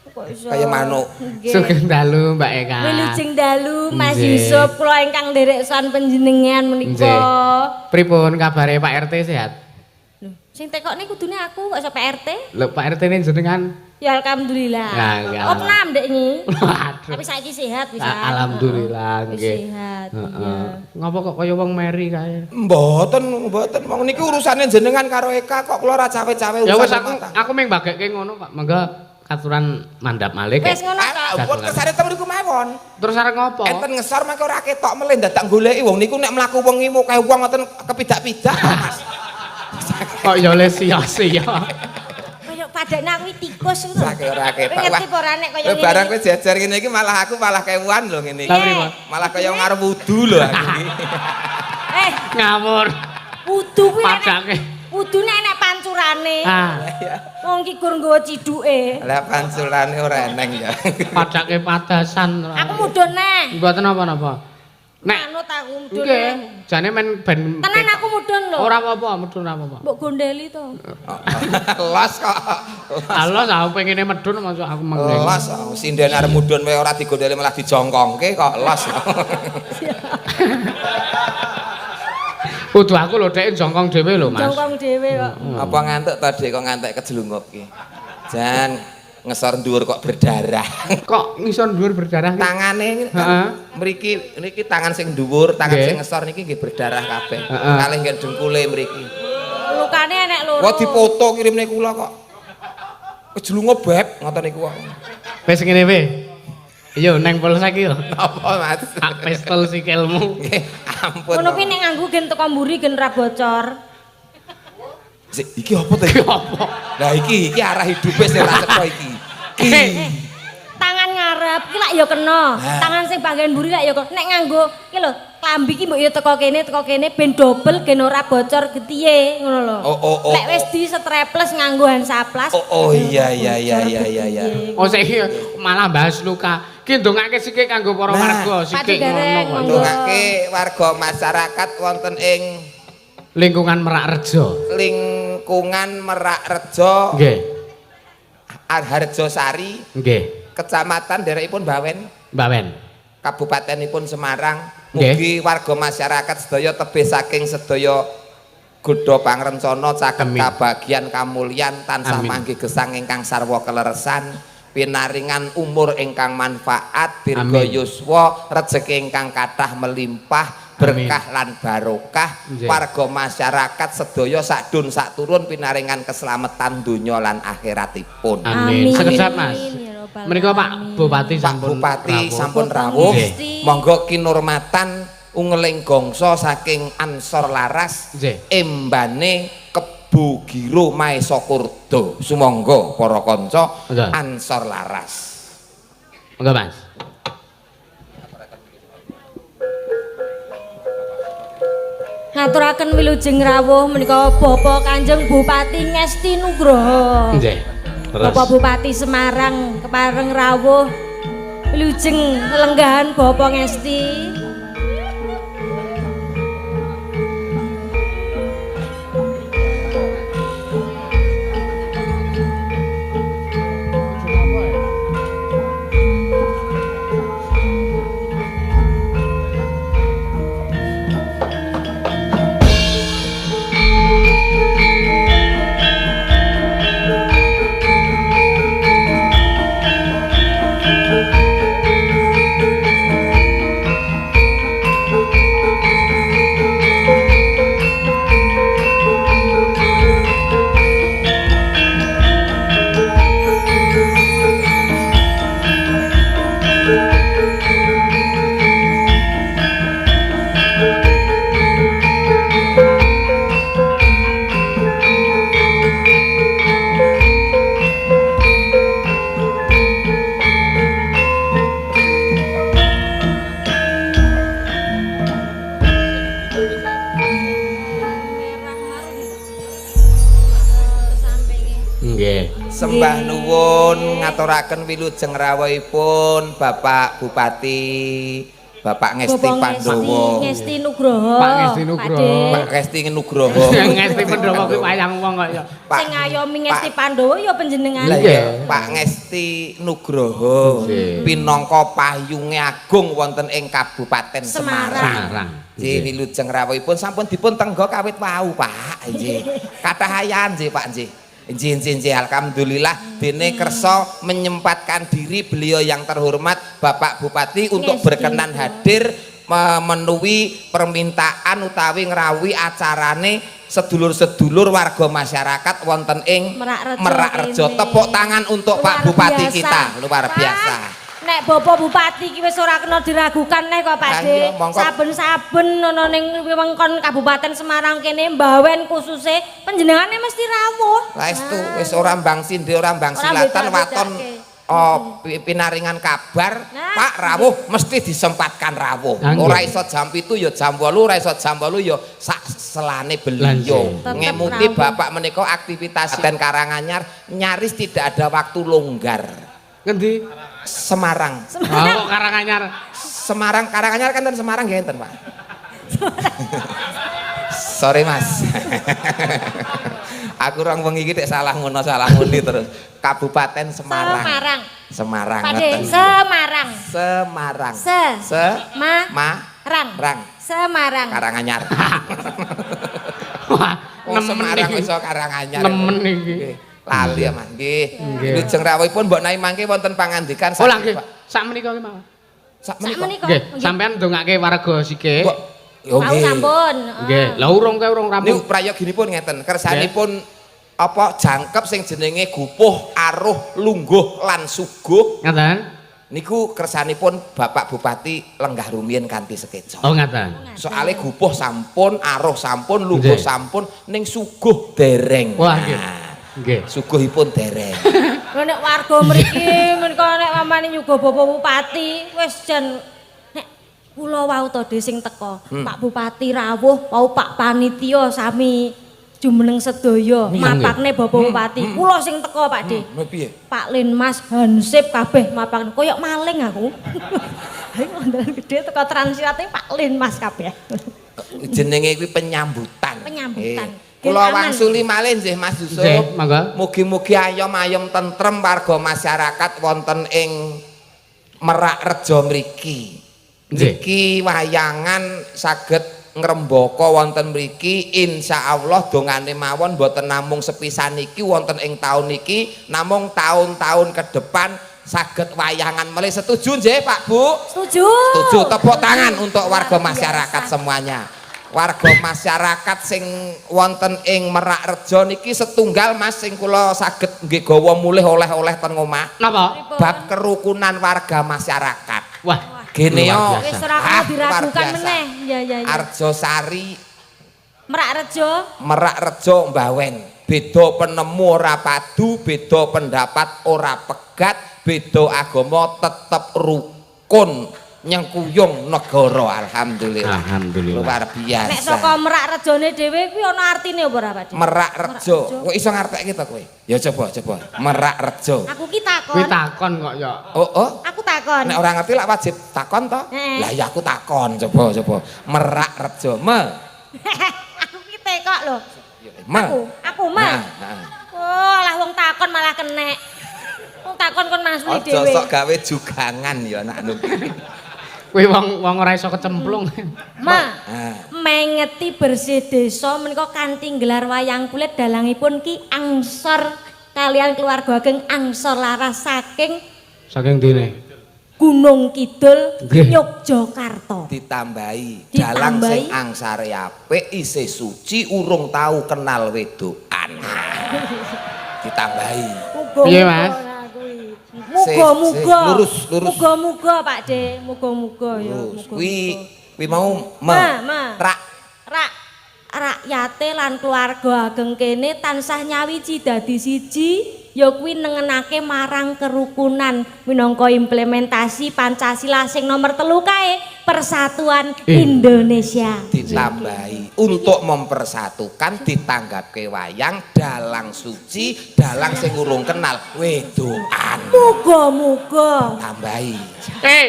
Kok iso. Kaya manuk. Nggih. sugeng dalu Mbak Eka. Wilujeng dalu Mas Nggih. Yusuf kula ingkang nderek sowan panjenengan menika. Nggih. Pripun kabare Pak RT sehat? Lho, sing tekokne kudune aku kok iso Pak RT? Lho Pak RT ini jenengan Ya alhamdulillah. Ya, ya. Opnam ndek iki. Waduh. Tapi saiki sehat wis. Alhamdulillah Wis nggih. sehat. Heeh. Iya. Ngopo kok kaya wong meri kae? Mboten, mboten. Wong niki urusane jenengan karo Eka kok kula ora cawe-cawe Ya wis urusan aku rumah tangga. aku mung bagekke ngono Pak. Monggo katuran mandhap malih. Wis ngono Ah, kok. pun kesare teng mriku mawon. Terus arep ngopo? Enten ngesor mangke ora ketok melih dadak goleki wong niku nek mlaku wengi kae wong ngoten kepidak-pidak Mas. Kok ya le sia-sia. Kaya padane aku iki tikus ngono. Saking ora ketok. Kowe ngerti apa ora nek kaya Kowe barang kowe jejer ngene iki malah aku malah kewan lho ngene iki. Lah pripun? Malah kaya ngarep wudu lho aku iki. Eh, Ngawur. wudu kuwi nek Padake. wudu nek enek pancurane. Ah, Wong ki gur nggawa ciduke. Lah panculane ora eneng ya. padake padasan. Aku mudhun neh. Mboten napa-napa. Nek Manut aku mudhun. nggih, neh. jane men ben Tenan aku mudhun lho. Ora apa-apa, mudhun ora apa-apa. Mbok gondeli to. Los kok. Alos aku pengine medhun mosok aku menggeng. Los sinden arep mudhun wae ora digondeli malah dijongkongke kok los. Kudu aku lho dhek jongkong dhewe lho, Mas. Jongkong dhewe kok. Apa ngantuk to Dik kok ngantek kejelungup ki. Jan ngesor dhuwur kok berdarah. Kok ngisor dhuwur berdarah ki? Tangane Heeh. kan mriki niki tangan sing dhuwur, tangan Nggih. sing ngesor niki nggih berdarah kabeh. Heeh. Kalih nggih dengkule mriki. Lukane enek loro. Wah dipoto kirimne kula kok. Kejelungup beb ngoten niku kok. Wis ngene wae. Yo neng polsek yo. Napa Mas? Tak pistol sikilmu. Nggih, ampun. Ngono kuwi nek nganggo gen teko mburi gen ra bocor. Sik, iki apa to iki? Apa? Lah iki iki arah hidupe sing ora cetha iki. Iki. Tangan ngarep ki lak ya kena. Nah. Tangan sing bagian mburi lak ya kena. Nek nganggo ki lho, klambi ki mbok ya teko kene ben dobel gen ora bocor getihe ngono lho. Oh, oh, oh, Lek wis di straples nganggo Hansaplast. Oh, oh iya iya iya iya iya iya. Oh saiki malah bahas luka. Ki ndongake sikik kanggo para Nah. warga sikik Pak Digareng, ngono kok. monggo. Ndongake warga masyarakat wonten ing Lingkungan Merak Rejo. lingkungan Merak Rejo, Nggih. Harjosari, Nggih. Kecamatan Derekipun Bawen, Mbawen. Kabupatenipun Semarang. Nggih. Mugi warga masyarakat sedaya tebih saking sedaya godha pangrencana caket Amin. kabagian kamulyan tansah Amin. manggih gesang ingkang sarwa keleresan pinaringan umur ingkang manfaat dirga Amin. yuswa rejeki ingkang kathah melimpah berkah lan barokah Nggih. warga masyarakat sedaya sakdun sakturun pinaringan keselamatan donya lan akhiratipun. Amin. Amin. Sekedap Mas. Ya Rabbal Menika Pak Alamin. Bupati Pak sampun Bupati rawuh. sampun rawuh. Nggih. Monggo kinurmatan ungeling gongso saking Ansor Laras Nggih. embane Kebo Giro Maesa Kurdo. Sumangga para kanca Monggo. Ansor Laras. Monggo Mas. Ngaturaken wilujeng rawuh menika Bapak Kanjeng Bupati Ngesti Nugroho. Nggih. Terus. Bapak Bupati Semarang kepareng rawuh wilujeng lenggahan Bapak Ngesti. Nggih. Sembah nuwun ngaturaken wilujeng rawuhipun Bapak Bupati Bapak Ngesti Bapak Pandowo. Ngesti Nugroho. Pak Ngesti Nugroho. Pak Pak Ngesti Nugroho. Ngesti Pandhawa kuwi wayang wong kok ya. Pak Sing ngayomi Ngesti Pandowo ya panjenengan. Lah Nggih. iya, Pak Ngesti Nugroho Nggih. pinangka payunge agung wonten ing Kabupaten Semarang. Semarang. Semarang. Nggih, wilujeng rawuhipun sampun dipun tengga kawit wau, Pak. Nggih. Kathah ayan nggih, Pak nggih. Nggih, nggih, nggih, alhamdulillah dene kersa menyempatkan diri beliau yang terhormat Bapak Bupati untuk berkenan hadir memenuhi permintaan utawi ngrawuhi acarane sedulur-sedulur warga masyarakat wonten ing Merakrejo Merakrejo. kene. Tepuk tangan untuk Pak Luar Bupati biasa. kita, luar biasa. Nek Bapak Bupati ki wis ora kena diragukan neh kok, Pak Lah De. iya, mongko. Saben-saben ana ning wewengkon Kabupaten Semarang kene, Mbawen khususe, panjenengane mesti rawuh. Lah estu wis ora mbang sinde, ora mbang Ora silatan beda-bedake. waton, oh, pinaringan kabar Nah. Pak rawuh mesti disempatkan rawuh. Ah, nggih. Ora iso jam 7 ya jam 8, ora iso jam 8 ya sak selane beliau. Lah, nggih. Ngemuti Tetep rawuh. bapak menika aktivitas dan Karanganyar nyaris tidak ada waktu longgar. Ngendi? Semarang. Ah, kok Karanganyar. Semarang, Karanganyar kan ten Semarang nggih enten, Pak. Sorry, Mas. Aku rong wengi iki tek salah ngono, salah muni terus. Kabupaten Semarang. Semarang. Semarang Pak De, ngoten. Semarang. Semarang. Se. Se. Ma. Ma. Rang. Rang. Semarang. Karanganyar. Wah, Wong nemen Semarang iki. iso Karanganyar. Nemen iki. Nggih. Lali ya, Mas. Nggih. Nggih. Wilujeng rawuhipun mbok nawi mangke wonten pangandikan Oh lah saking nggih, Pak. sak menika ki mawon. Sak Sak menika. menika. Nggih, sampean ndongake warga sike. Mbok yo Wau nggih. sampun. Nggih, lah urung kae urung Niku rampung. prayoginipun ngeten, kersanipun apa jangkep sing jenenge gupuh, aruh, lungguh lan suguh Ngaten? niku kersanipun Bapak Bupati lenggah rumiyin kanthi sekeca. Oh ngaten. Soale gupuh sampun, aruh sampun, lungguh sampun, ning suguh dereng. Wah, nggih. Nah, Nggih. suguhipun dereng. Lho nek warga mriki menika nek mamane nyuga Bapak Bupati wis jan nek kula wau to De sing teko, Pak Bupati rawuh, wau Pak Panitia sami jumeneng sedaya mapakne Bapak Bupati. Kula sing teko, Pak De. Lho piye? Pak Linmas, Hansip kabeh mapakne koyok maling aku. Ayo andalan gede teko Transirate Pak Linmas kabeh. Jenenge kuwi penyambutan. Penyambutan. Nggih. Kula Ben aman. wangsuli malih nggih Mas Yusuf. Nggih, mangga. Mugi-mugi ayom-ayom tentrem warga masyarakat wonten ing Merakrejo mriki. Nggih. Niki wayangan saged ngrembaka wonten mriki, insyaallah dongane mawon mboten namung sepisan niki wonten ing taun niki, namung taun-taun ke depan saged wayangan malih. Setuju nggih Pak Bu? Setuju. Setuju. Tepuk tangan untuk warga Luar biasa. masyarakat semuanya. Warga masyarakat sing wonten ing Merakrejo niki setunggal Mas sing kula saged nggih gawa mulih oleh-oleh ten omah. Napa? Bab kerukunan warga masyarakat. Wah, Gene yo. luar biasa. Wis ora kena Ah, luar diragukan biasa. meneh. Ya ya ya. Arjosari Merakrejo. Merakrejo Mbawen. Beda penemu ora padu, beda pendapat ora pegat, beda agama tetep rukun nyengkuyung negara, alhamdulillah. Alhamdulillah. Luar biasa. Nek saka Merakrejone dhewe kuwi ana artine apa ora, Pak De? Merakrejo. Kowe iso ngartekke to kowe? Ya coba, coba. Merakrejo. Aku ki takon. Kuwi takon kok ya. Oh, oh. Aku takon. Nek ora ngerti lak wajib takon to? Heeh. Lah ya aku takon, coba coba. Merakrejo. Me. Aku ki tekok lho. Me. Aku me. Nah, nah. Oh, lah wong takon malah kenek. Wong takon kon mangsuli Aja dhewe. sok gawe jugangan ya anak anu. Kuwi wong wong ora iso kecemplung. Ma. Nah. Mengeti bersih desa menika kanthi gelar wayang kulit dalangipun Ki Angsor kalian keluarga ageng Angsor Laras saking Saking dene. Gunung Kidul, Yogyakarta. Ditambahi dalang Ditambahi. sing angsare apik, isih suci, urung tau kenal wedokan. Ditambahi. Piye, Mas? Muga-muga. Sih, lurus, lurus. Muga-muga Pak De, muga-muga ya. Lurus. Muga-muga. Kuwi kuwi mau me. Ma, ma. Rak. Rak rakyate lan keluarga ageng kene tansah nyawiji dadi siji ya kuwi nengenake marang kerukunan minangka implementasi Pancasila sing nomor 3 kae, Persatuan Indonesia. Ditambahi untuk mempersatukan ditanggapke wayang dalang suci, dalang sing urung kenal wedokan. Muga-muga, Tambahi. Eh,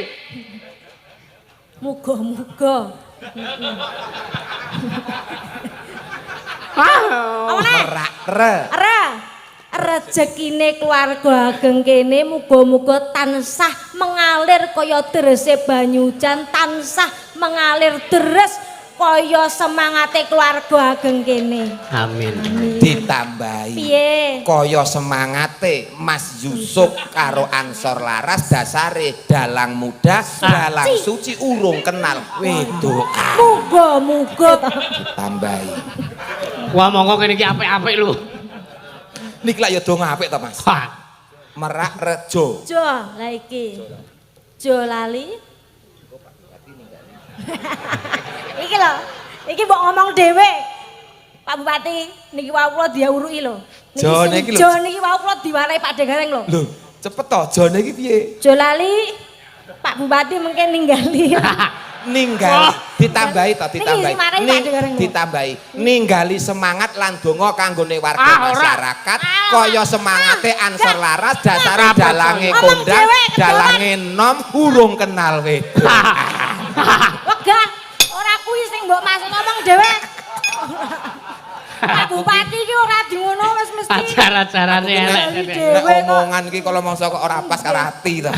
muga-muga. ah, Apa neh? Merak re. Re rejekine keluarga ageng kene muga-muga tansah mengalir kaya derese banyu ujan, tansah mengalir deres. Kaya semangate keluarga ageng kene. Amin. Ditambahi. Piye? Kaya semangate Mas Yusuf karo Ansor Laras dasare dalang muda, dalang suci urung kenal wedokan. Muga-muga Ditambahi. Wah, monggo kene iki apik-apik lho. Niki lak ya donga apik to, Mas. Wah. Merak Rejo. Jo, lah iki. Jo lali. Iki lho, iki mbok ngomong dhewe. Pak Bupati, niki wau kula diawuruki lho. Jo niki lho. Jo niki wau kula diwarai Pak Degareng lho. Lho, cepet to, jone iki piye? Jo lali Pak Bupati mungkin ninggali. Ninggali, ditambahi to, Niki ditambahi. sing marai Pak Degareng lho. Ditambahi. Ninggali semangat lan donga kanggone warga Ah, ora. masyarakat Ah, kaya semangate Ansor Laras dasare Ah, dalange Ngomong kondang, dhewe, kedolan. dalange nom urung kenal wedok. Wegah, ora kuwi sing mbok maksud ngomong dhewe. Pak Bupati iki ora di ngono wis mesti. Acara-acarane elek. Ninggali Nek dhewe kok. omongan iki kalau mangsa kok ora pas karo ati to.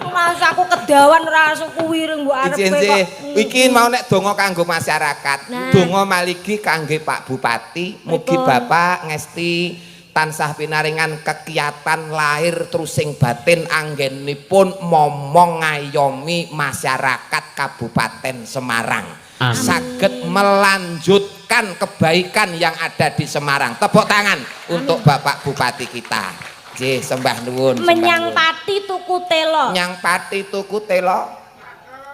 Masa aku kedawan ora kuwi mbok arepe Inji, kok. iki mau nek donga kanggo masyarakat, Nah. donga maligi kangge Pak Bupati, mugi Pripun? Bapak ngesti tansah pinaringan kekiatan lahir trusing batin anggenipun momong ngayomi masyarakat Kabupaten Semarang. Amin. Saged melanjutkan kebaikan yang ada di Semarang. Tepuk tangan untuk Bapak Bupati kita. Nggih, sembah nuwun. sembah Menyang nuwun. Pati tuku telo. Nyang Pati tuku telo.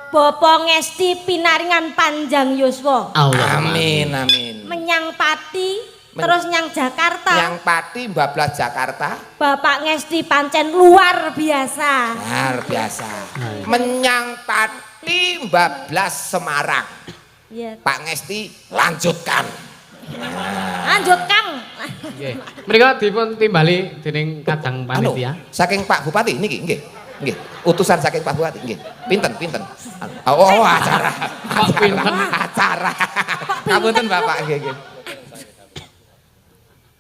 Bapak ngesti pinaringan panjang yuswa. Allah. Amin, amin. Menyang Pati terus nyang Jakarta. Nyang Pati bablas Jakarta. Bapak ngesti pancen luar biasa. Luar biasa. Menyang Pati bablas Semarang. Iya. Pak Ngesti lanjutkan. Lanjut Kang. Nggih. Menika dipun timbali dening kadang Anu, panitia. saking Pak Bupati niki nggih. Nggih, utusan saking Pak Bupati nggih. Pinten, pinten. Oh, oh, acara. Kok pinten? Acara. Ngapunten Bapak nggih, nggih.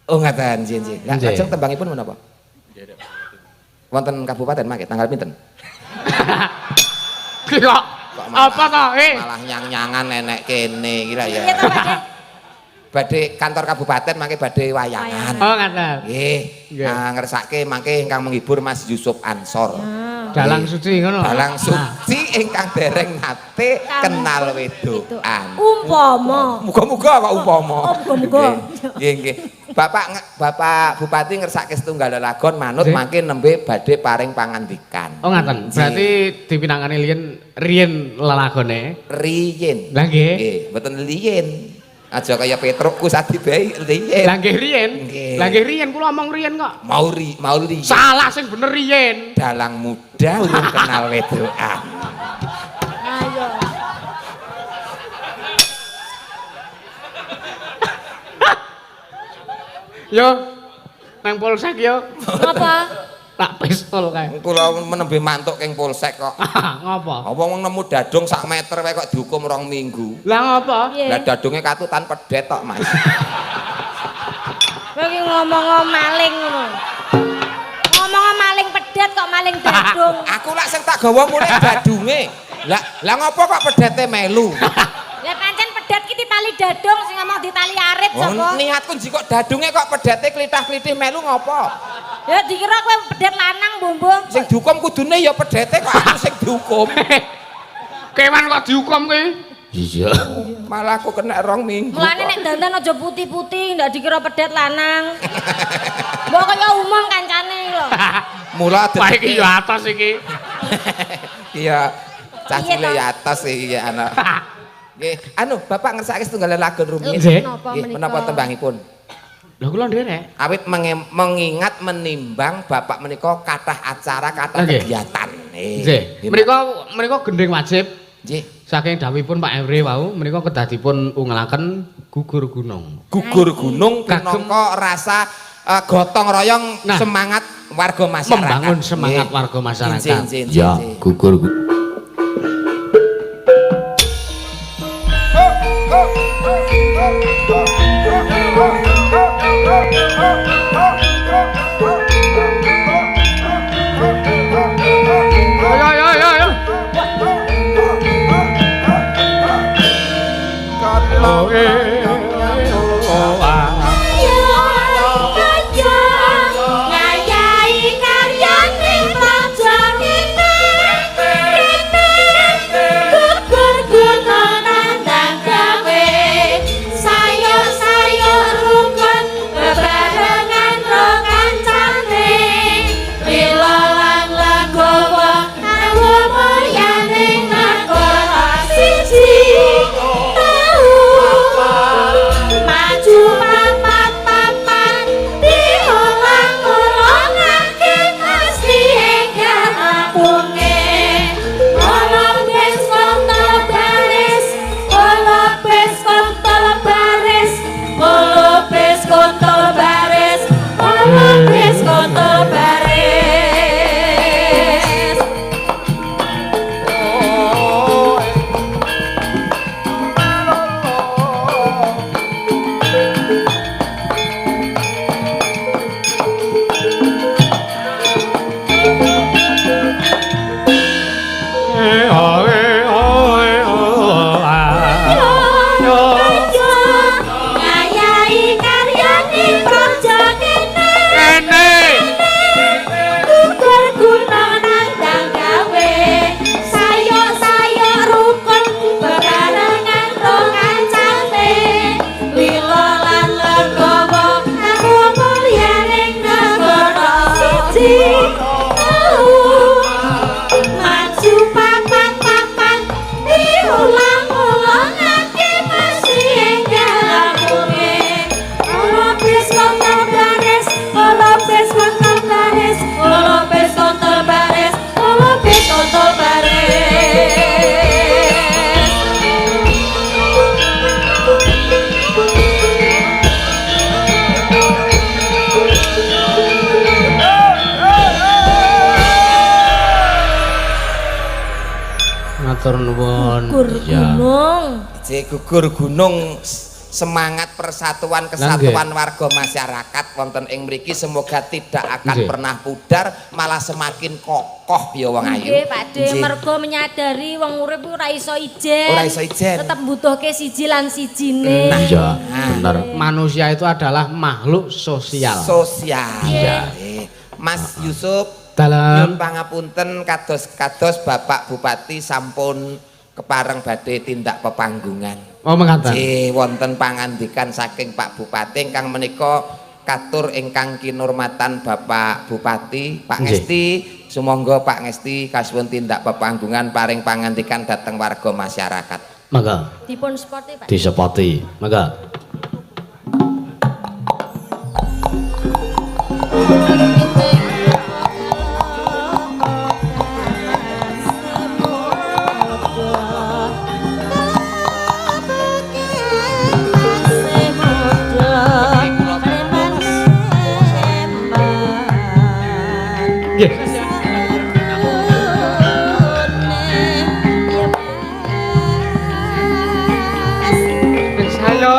Oh, ngaten nggih, nggih. Lah Nggih. lajeng tembangipun menapa? Wonten kabupaten mangke tanggal pinten? Ki kok Kok malah- apa to? Eh. Malah nyang-nyangan nenek kene iki lah ya. Iya to Pak De? Badhe kantor kabupaten mangke badhe wayangan. Oh, ngaten. Nggih. Nggih. Nah, ngersake mangke ingkang menghibur Mas Yusuf Ansor. Dalang suci ngono. Dalang suci ingkang dereng nate kenal wedokan. Umpama. Muga-muga kok umpama. Oh, muga-muga. Nggih, nggih. Bapak Bupati ngersake setunggal lelagon manut Nggih. mangke nembe badhe paring pangandikan. Oh, ngaten. Berarti dipinangani riyen riyen lelagone. Riyin. Lah nggih. Nggih, mboten liyin. Aja kaya Petrukku sadibae liyin. Lah nggih riyen. Nggih. Lah nggih riyen kula omong riyen kok. Mau ri, mau riyin. Salah sing bener riyen. Dalang muda urung kenal wedokan. Ayo. Yo nang polsek yo Ngapa? tak pistol kae. Kula menembe mantuk keng polsek kok. Ngopo? Apa wong nemu dadung sak meter wae kok dihukum 2 minggu. Lah ngopo? Piye? Lah dadunge katutan pedet tok, Mas. Kowe iki ngomong maling ngono. Ngomong maling pedet kok maling dadung. Aku lak sing tak gawa mulih dadunge. Lah lah ngopo kok pedete melu? Lah pancen pedet ki ditali dadung sing ngomong ditali arit Wong sapa? niatku jikok dadunge kok pedete klithah-klithih melu ngopo? Ya dikira kowe pedet lanang bumbung. Sing dihukum kudune ya pedete kok aku sing dihukum. Kewan kok dihukum kuwi? Iya. Malah aku kena 2 minggu. Mulane kok. nek dandan aja putih-putih, ndak dikira pedet lanang. Mbok kaya umum kancane iki lho. Mula Wah iki yo atos iki. Iya. Cah Iya, cilik toh. ya atas iki ya anak. Nggih, anu Bapak ngersake setunggal lagu rumiyin. Nggih. Napa Nggih, menika? menapa tembangipun? Lha kula nderek. Awit mengingat menimbang Bapak menika kathah acara, kathah Nggih. kegiatan. Nggih. Menika menika gending wajib Nggih. saking dawuhipun Pak Emre wau menika kedah dipun ungelaken gugur gunung. Gugur gunung Kagem- pinangka rasa gotong royong Nah. semangat warga masyarakat. Membangun semangat Nggih. warga masyarakat. Nggih, nggih, nggih, Ya, nggih. gugur. Ayo ayo ayo ayo. Matur nuwun. Gugur Iya. gunung. Nggih, gugur gunung semangat persatuan kesatuan warga masyarakat wonten ing mriki semoga tidak akan pernah pudar, malah semakin kokoh ya wong ayu. Nggih, Pak De, Nggih. mergo menyadari wong urip ku ora iso ijen. Ora iso ijen. Tetep mbutuhke siji lan sijine. Nah. Iya, bener. Manusia itu adalah makhluk sosial. Sosial. Iya. Nggih. Mas Yusuf, Dalem. nyuwun pangapunten kados-kados Bapak Bupati sampun kepareng badhe tindak pepanggungan. Oh, mekaten. Nggih, wonten pangandikan saking Pak Bupati ingkang menika katur ingkang kinurmatan Bapak Bupati Pak Ngesti, sumangga Pak Ngesti kasuwun tindak pepanggungan paring pangandikan dhateng warga masyarakat. Mangga Dipun spoti, Pak. Disepoti. Mangga. Nggih. Saya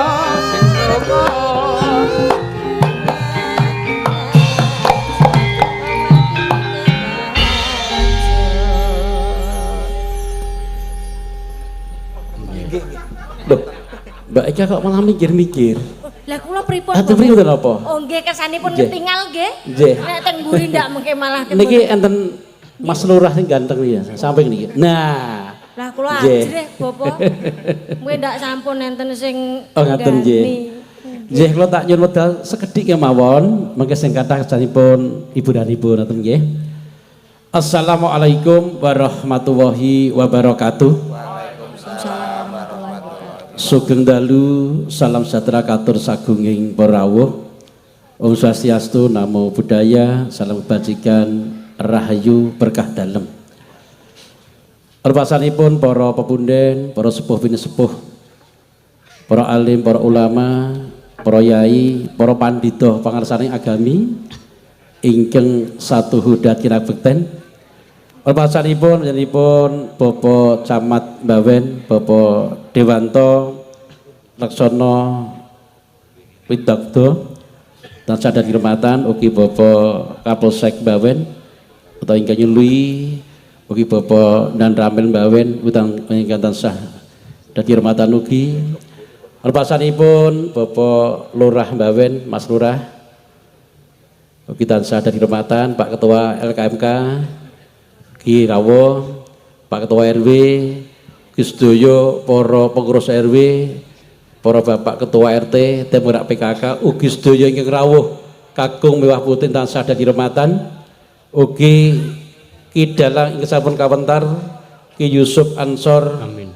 sing Loh, Mbak Eka kok malah mikir-mikir? Lah kula pripun? Ah, pripun napa? Oh nggih, kersanipun ketingal nggih. Nggih. Nek teng mburi ndak mengke malah ketemu. Niki enten Mas Lurah sing ganteng ya, samping niki. Nah. Lah kula ajrih, Bapak. Mungkin ndak sampun enten sing Oh, ngaten nggih. Nggih, kula tak nyuwun wedal sekedhik kemawon, mengke sing kathah kersanipun ibu dan ibu ngoten nggih. Assalamualaikum warahmatullahi wabarakatuh. Sugeng dalu, salam sejahtera katur sagunging para rawuh. Om Swastiastu, namo buddhaya, salam kebajikan, rahayu berkah dalem. Repasanipun para pepunden, para sepuh pinisepuh, para alim, para ulama, para yai, para pandhita pangarsaning agami ingkang satuhu dat kinabekten. Repasanipun panjenenganipun Bapak Camat Bawen, Bapak Dewanto Laksono Widagdo tansah dan kirmatan, ugi Bapak Kapolsek Bawen utawi ingkang nyului, ugi Bapak dan Ramil Bawen utang ingkang tansah dan kirmatan ugi. Repasanipun Bapak Lurah Bawen, Mas Lurah, ugi tansah dan kirmatan, Pak Ketua LKMK Ki Rawo, Pak Ketua RW, ugi sedaya para pengurus RW, para Bapak Ketua RT, tim gerak PKK, ugi sedaya ingkang rawuh kakung mewah putih tansah dan kirmatan, ugi Ki Dalang ingkang sampun kawentar, Ki Yusuf Ansor. Amin.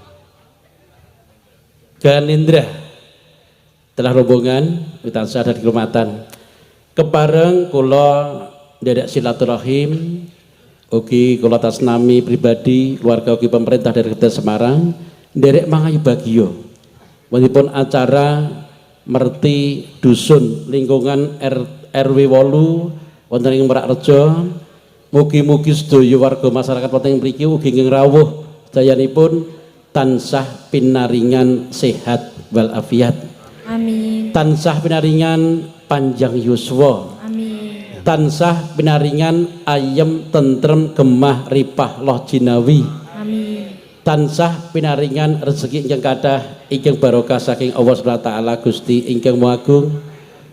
Ganindra telah rombongan tansah dan kirmatan. Kepareng kula nderek silaturahim ugi kula tasnami pribadi keluarga ugi pemerintah dari Kota Semarang nderek mangayu bagyo wontenipun acara merti dusun lingkungan RW 8 wonten ing Merakrejo. Mugi-mugi sedaya warga masyarakat wonten ing mriki ugi ingkang rawuh sedayanipun tansah pinaringan sehat walafiat. Amin. Tansah pinaringan panjang yuswa. Amin. Tansah pinaringan ayem tentrem gemah ripah loh jinawi. Amin. Tansah pinaringan rezeki ingkang kathah ingkang barokah saking Allah Subhanahu wa taala Gusti ingkang Maha Agung.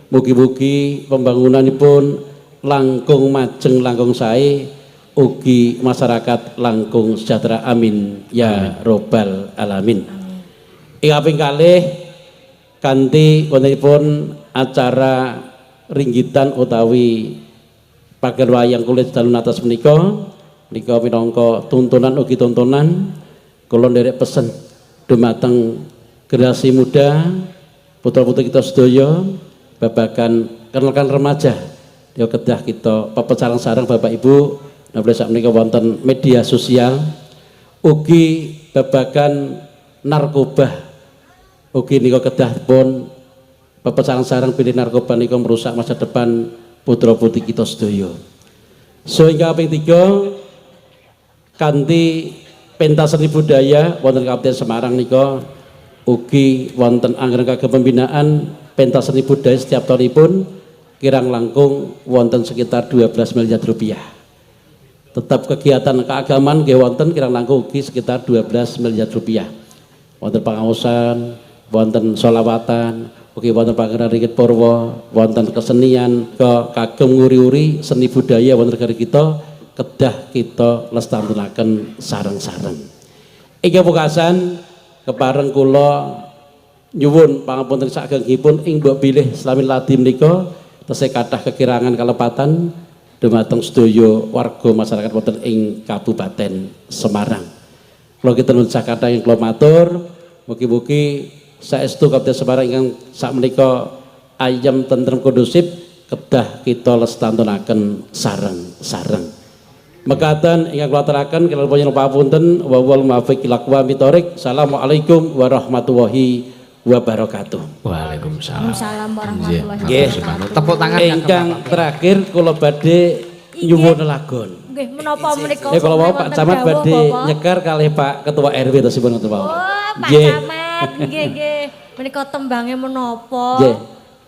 Mugi-mugi pembangunanipun langkung majeng langkung sae ugi masyarakat langkung sejahtera, amin ya robbal alamin. Ing kaping kalih kanthi wontenipun acara ringgitan utawi pager wayang kulit dalu natas menika, menika minangka tuntunan ugi tontonan kula nderek pesen dumateng generasi muda putra-putri kita sedaya babagan kenalkan remaja ya kedah kita pepecarang sareng Bapak Ibu napa sak menika wonten media sosial ugi babagan narkoba ugi nika kedah pun pepecarang sareng pilih narkoba nika merusak masa depan putra-putri kita sedaya. Sehingga kaping 3 kanthi Pentas seni budaya wonten Kabupaten Semarang nika ugi wonten anggaran kagem pembinaan pentas seni budaya setiap tahunipun kirang langkung wonten sekitar 12 miliar rupiah. Tetap kegiatan keagamaan nggih wonten kirang langkung ugi sekitar 12 miliar rupiah. Wonten pengaosan, wonten solawatan, ugi wonten pagelaran ringgit purwa, wonten kesenian ke kagem nguri-uri seni budaya wonten negara kita kedah kita lestariaken sareng-sareng. Iki pungkasan kepareng kula nyuwun pangapunten sakgengipun ing mbok bilih selami ladi menika tesih kathah kekirangan kalepatan dumateng sedaya warga masyarakat wonten ing Kabupaten Semarang. Kula kinten sakathah ing kula matur, mugi-mugi saestu Kabupaten Semarang ingkang sakmenika ayem tentrem kondusif kedah kita lestantunaken sareng-sareng. Mekaten ingkang kula aturaken kula nyuwun pangapunten wa wal muwaffiq ila aqwamit thoriq. Assalamualaikum warahmatullahi wabarakatuh. Waalaikumsalam. Waalaikumsalam warahmatullahi Nggih. wabarakatuh. Tepuk tangan Ingkang terakhir kula badhe nyuwun lagon. Nggih, menapa menika? Ya kalau mau Pak wonten Camat dawuh, badhe Bapak? nyekar kalih Pak Ketua RW tesipun ngoten mawon. Oh, Pak Nggih. Camat, nggih nggih. Menika tembange menapa? Nggih.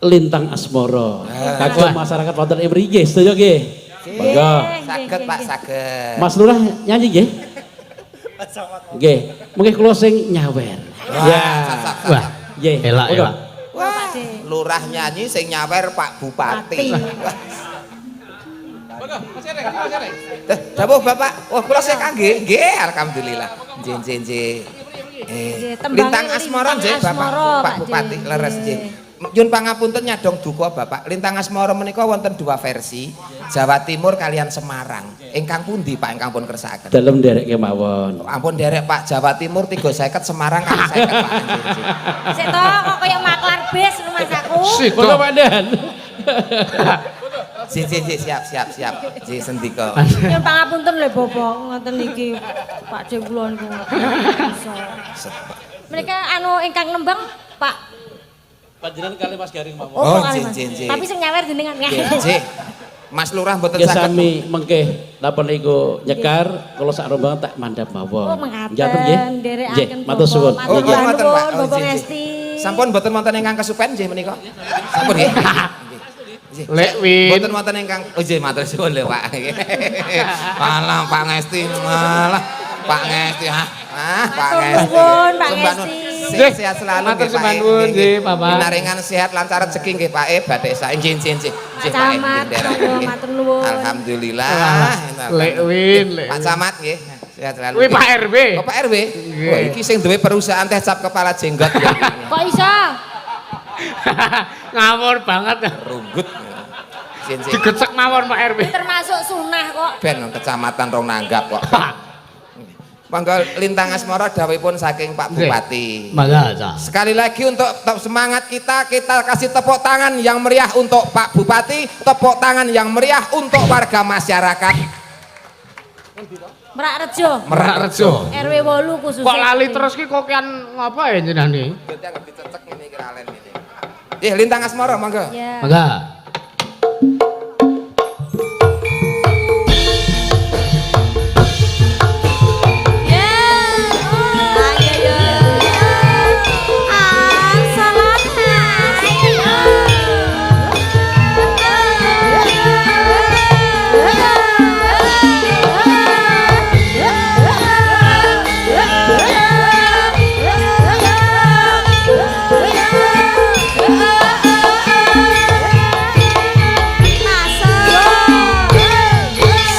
Lintang Asmara. Kagem masyarakat wonten ing mriki sedaya nggih. Monggo. Saged Pak, saged. Mas Lurah nyanyi nggih? Nggih. Mungkin kula sing nyawer. Ya. Wah, Nggih. elak Monggo. elak. Wah, lurah nyanyi sing nyawer Pak Bupati. Eh, dawuh Bapak. Wah, kula sing kangge. Nggih, alhamdulillah. Nggih, nggih, nggih. Nggih, tembangnya Lintang Asmara nggih Lintang Bapak, Asmara, Pak Pak Bupati D. leres nggih. Nyun pangapunten nyadong duka Bapak. Lintang Asmara menika wonten dua versi, Jawa Timur kalian Semarang. Ingkang pundi Pak ingkang pun kersakaken? Dalem nderek kemawon. Ampun derek Pak, Jawa Timur 350, Semarang kalih 50 Pak. Nggih, nggih. Sik to kok kaya maklar bis rumah aku. Monggo Pak Dan. Nggih, nggih, nggih, siap, siap, siap. Nggih, sendika. Nyuwun pangapunten lho Bapak, ngoten niki Pak D kula niku. Bisa. Menika anu ingkang nembang Pak. Panjenengan kalih Mas Garing mawon. Oh, Oh, kalih, nggih, Mas. nggih, nggih. Tapi sing nyawer jenengan. Nggih, nggih. Mas Lurah mboten Nggih saged. sami mengke napa niku nyekar kula sak rombongan tak mandhap mawon. Oh, mekaten, Nggih, nggih. nderekaken Nggih, matur Bapak. suwun. Matur Oh, Nggih, nggih. ngoten Pak. Nuwun, Oh, Bapak nggih, nggih. Ngesti. Sampun mboten wonten ingkang kesupen nggih menika. Sampun nggih. Nggih. Nggih. Lek Win. Mboten wonten ingkang oh nggih matur suwun lho Pak. Malah Pak Ngesti malah Pak Ngesti ah. Ah, Pak Matur Ngesti. nuwun, Pak Sembah nuwun. Ngesti. Sehat, sehat selalu Matur nggih Pak. sembah nuwun, nggih, Bapak. Pinaringan sehat lancar rezeki nggih Pak E badhe sae nggih nggih nggih. Nggih Pak E, Camat, nggih, nderek. monggo, Nggih. matur nuwun. Alhamdulillah. Lek Win, Lek Pak Win. Camat nggih. Sehat selalu. Kuwi Pak RW. Oh, Pak RW. Wah, iki sing duwe perusahaan teh cap kepala jenggot ya. Kok iso? Ngawur banget. Runggut. Sin sin. Digecek mawon Pak RW. Termasuk sunah kok. Ben kecamatan rong nanggap kok. Monggo Lintang Asmara dawuhipun saking Pak Bupati. Mangga, Cak. Sekali lagi untuk tetap semangat kita, kita kasih tepuk tangan yang meriah untuk Pak Bupati, tepuk tangan yang meriah untuk warga masyarakat Merak Rejo. Merak Rejo. RW 8 khususnya. Kok lali terus ki kokian ngapa ya jenengan iki? Dicecek ngene iki ralen ngene. Nggih, Lintang Asmara monggo. Ya. Mangga. Ya. Ayo yo.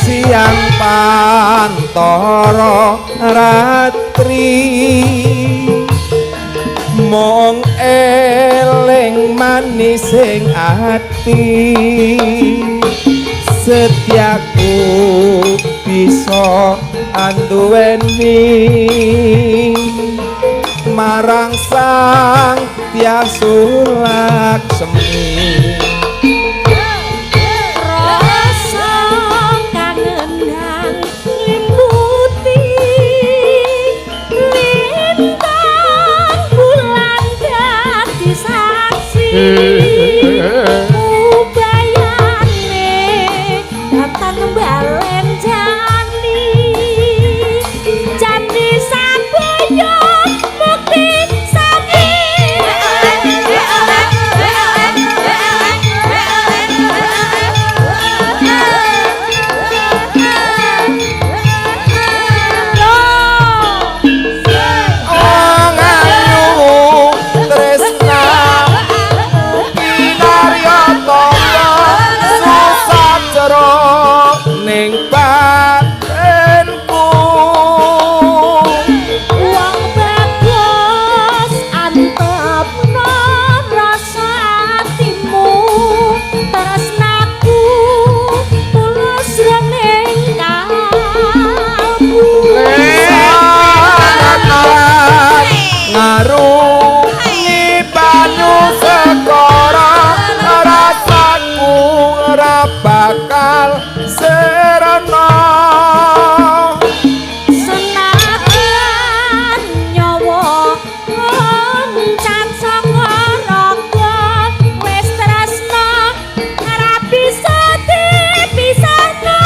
Siang pantara ratri mung eling manis sing ati setiaku bisa anduweni marang sang tiang sulaksmi. Rasa kangenan ngliputi lintang bulan dadi saksi ubayane datan balen jani jani. Ngarungi banyu segara, rasaku ora bakal sirna. Senajan nyawa loncat saka raga, wis tresna ora bisa dipisahno.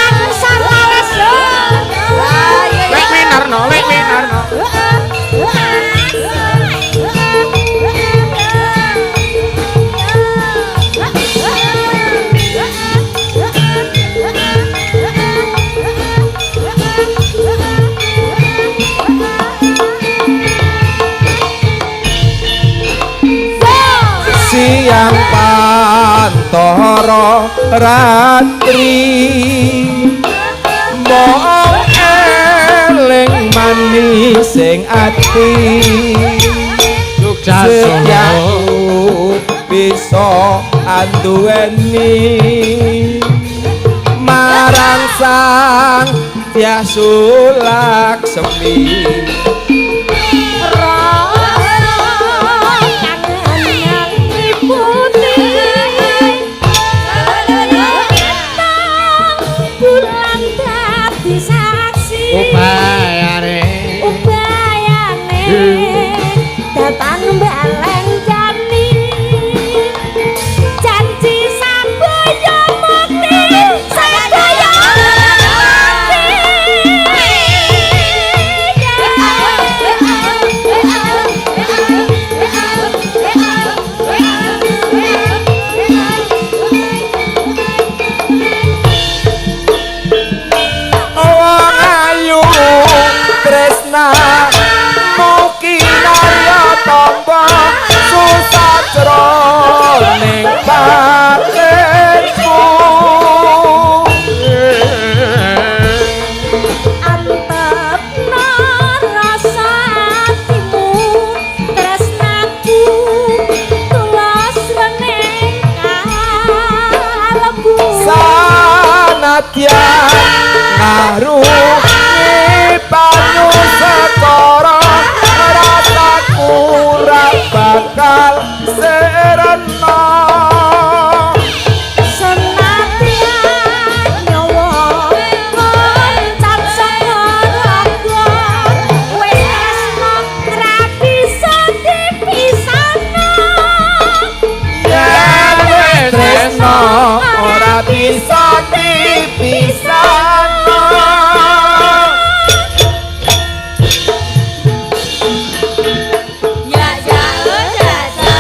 Aku salah lho. Lek Winarno, Lek Winarno. Siang pantara ratri, mong eling manis sing ati. Jogja Solo. Setiaku bisa anduweni marang sang Dyah Sulaksmi. Ubayane. Ubayane datan balen jani, janji sabaya mukti, sabaya Wong ayu Kresna mugi narya tampa susah jroning batinku. Antepno rasa atimu, tresnaku tulus rening kalbu. Sanadyan ngarungi banyu segara, rasaku ora bakal sirna. Senadyan nyawa loncat saka raga, wis tresna ora bisa dipisahno. Yen wis tresna ora bisa dipisahno. Ya ya ya ya.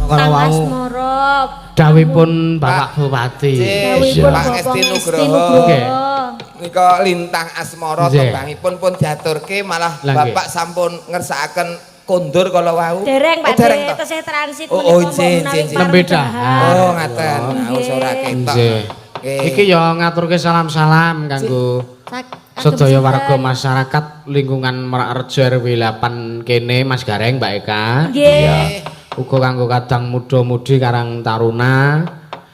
Kala Kang wau Asmara, dawuhipun Bapak Bupati. dawuhipun Pak Bapak Ngesti Ngesti Nugroho. Nugroho. Nggih. Nika lintang asmara tembangipun pun diaturke, malah Lah, nggih. Bapak sampun ngersakaken kondur kala wau. Dereng Oh, Pak dereng De, toh? tesih transit Oh, oh, menika nggih, mbok menawi nggih, nggih. Nembe pareng dahar. dahar. Oh, ngaten. Nah, wis ora ketok. Nggih. Nggih. Iki ya ngaturke salam-salam kanggo sedaya warga masyarakat lingkungan Merakrejo RW 8 kene Mas Gareng, Mbak Eka. Nggih. Uga kanggo kadang muda-mudi Karang Taruna,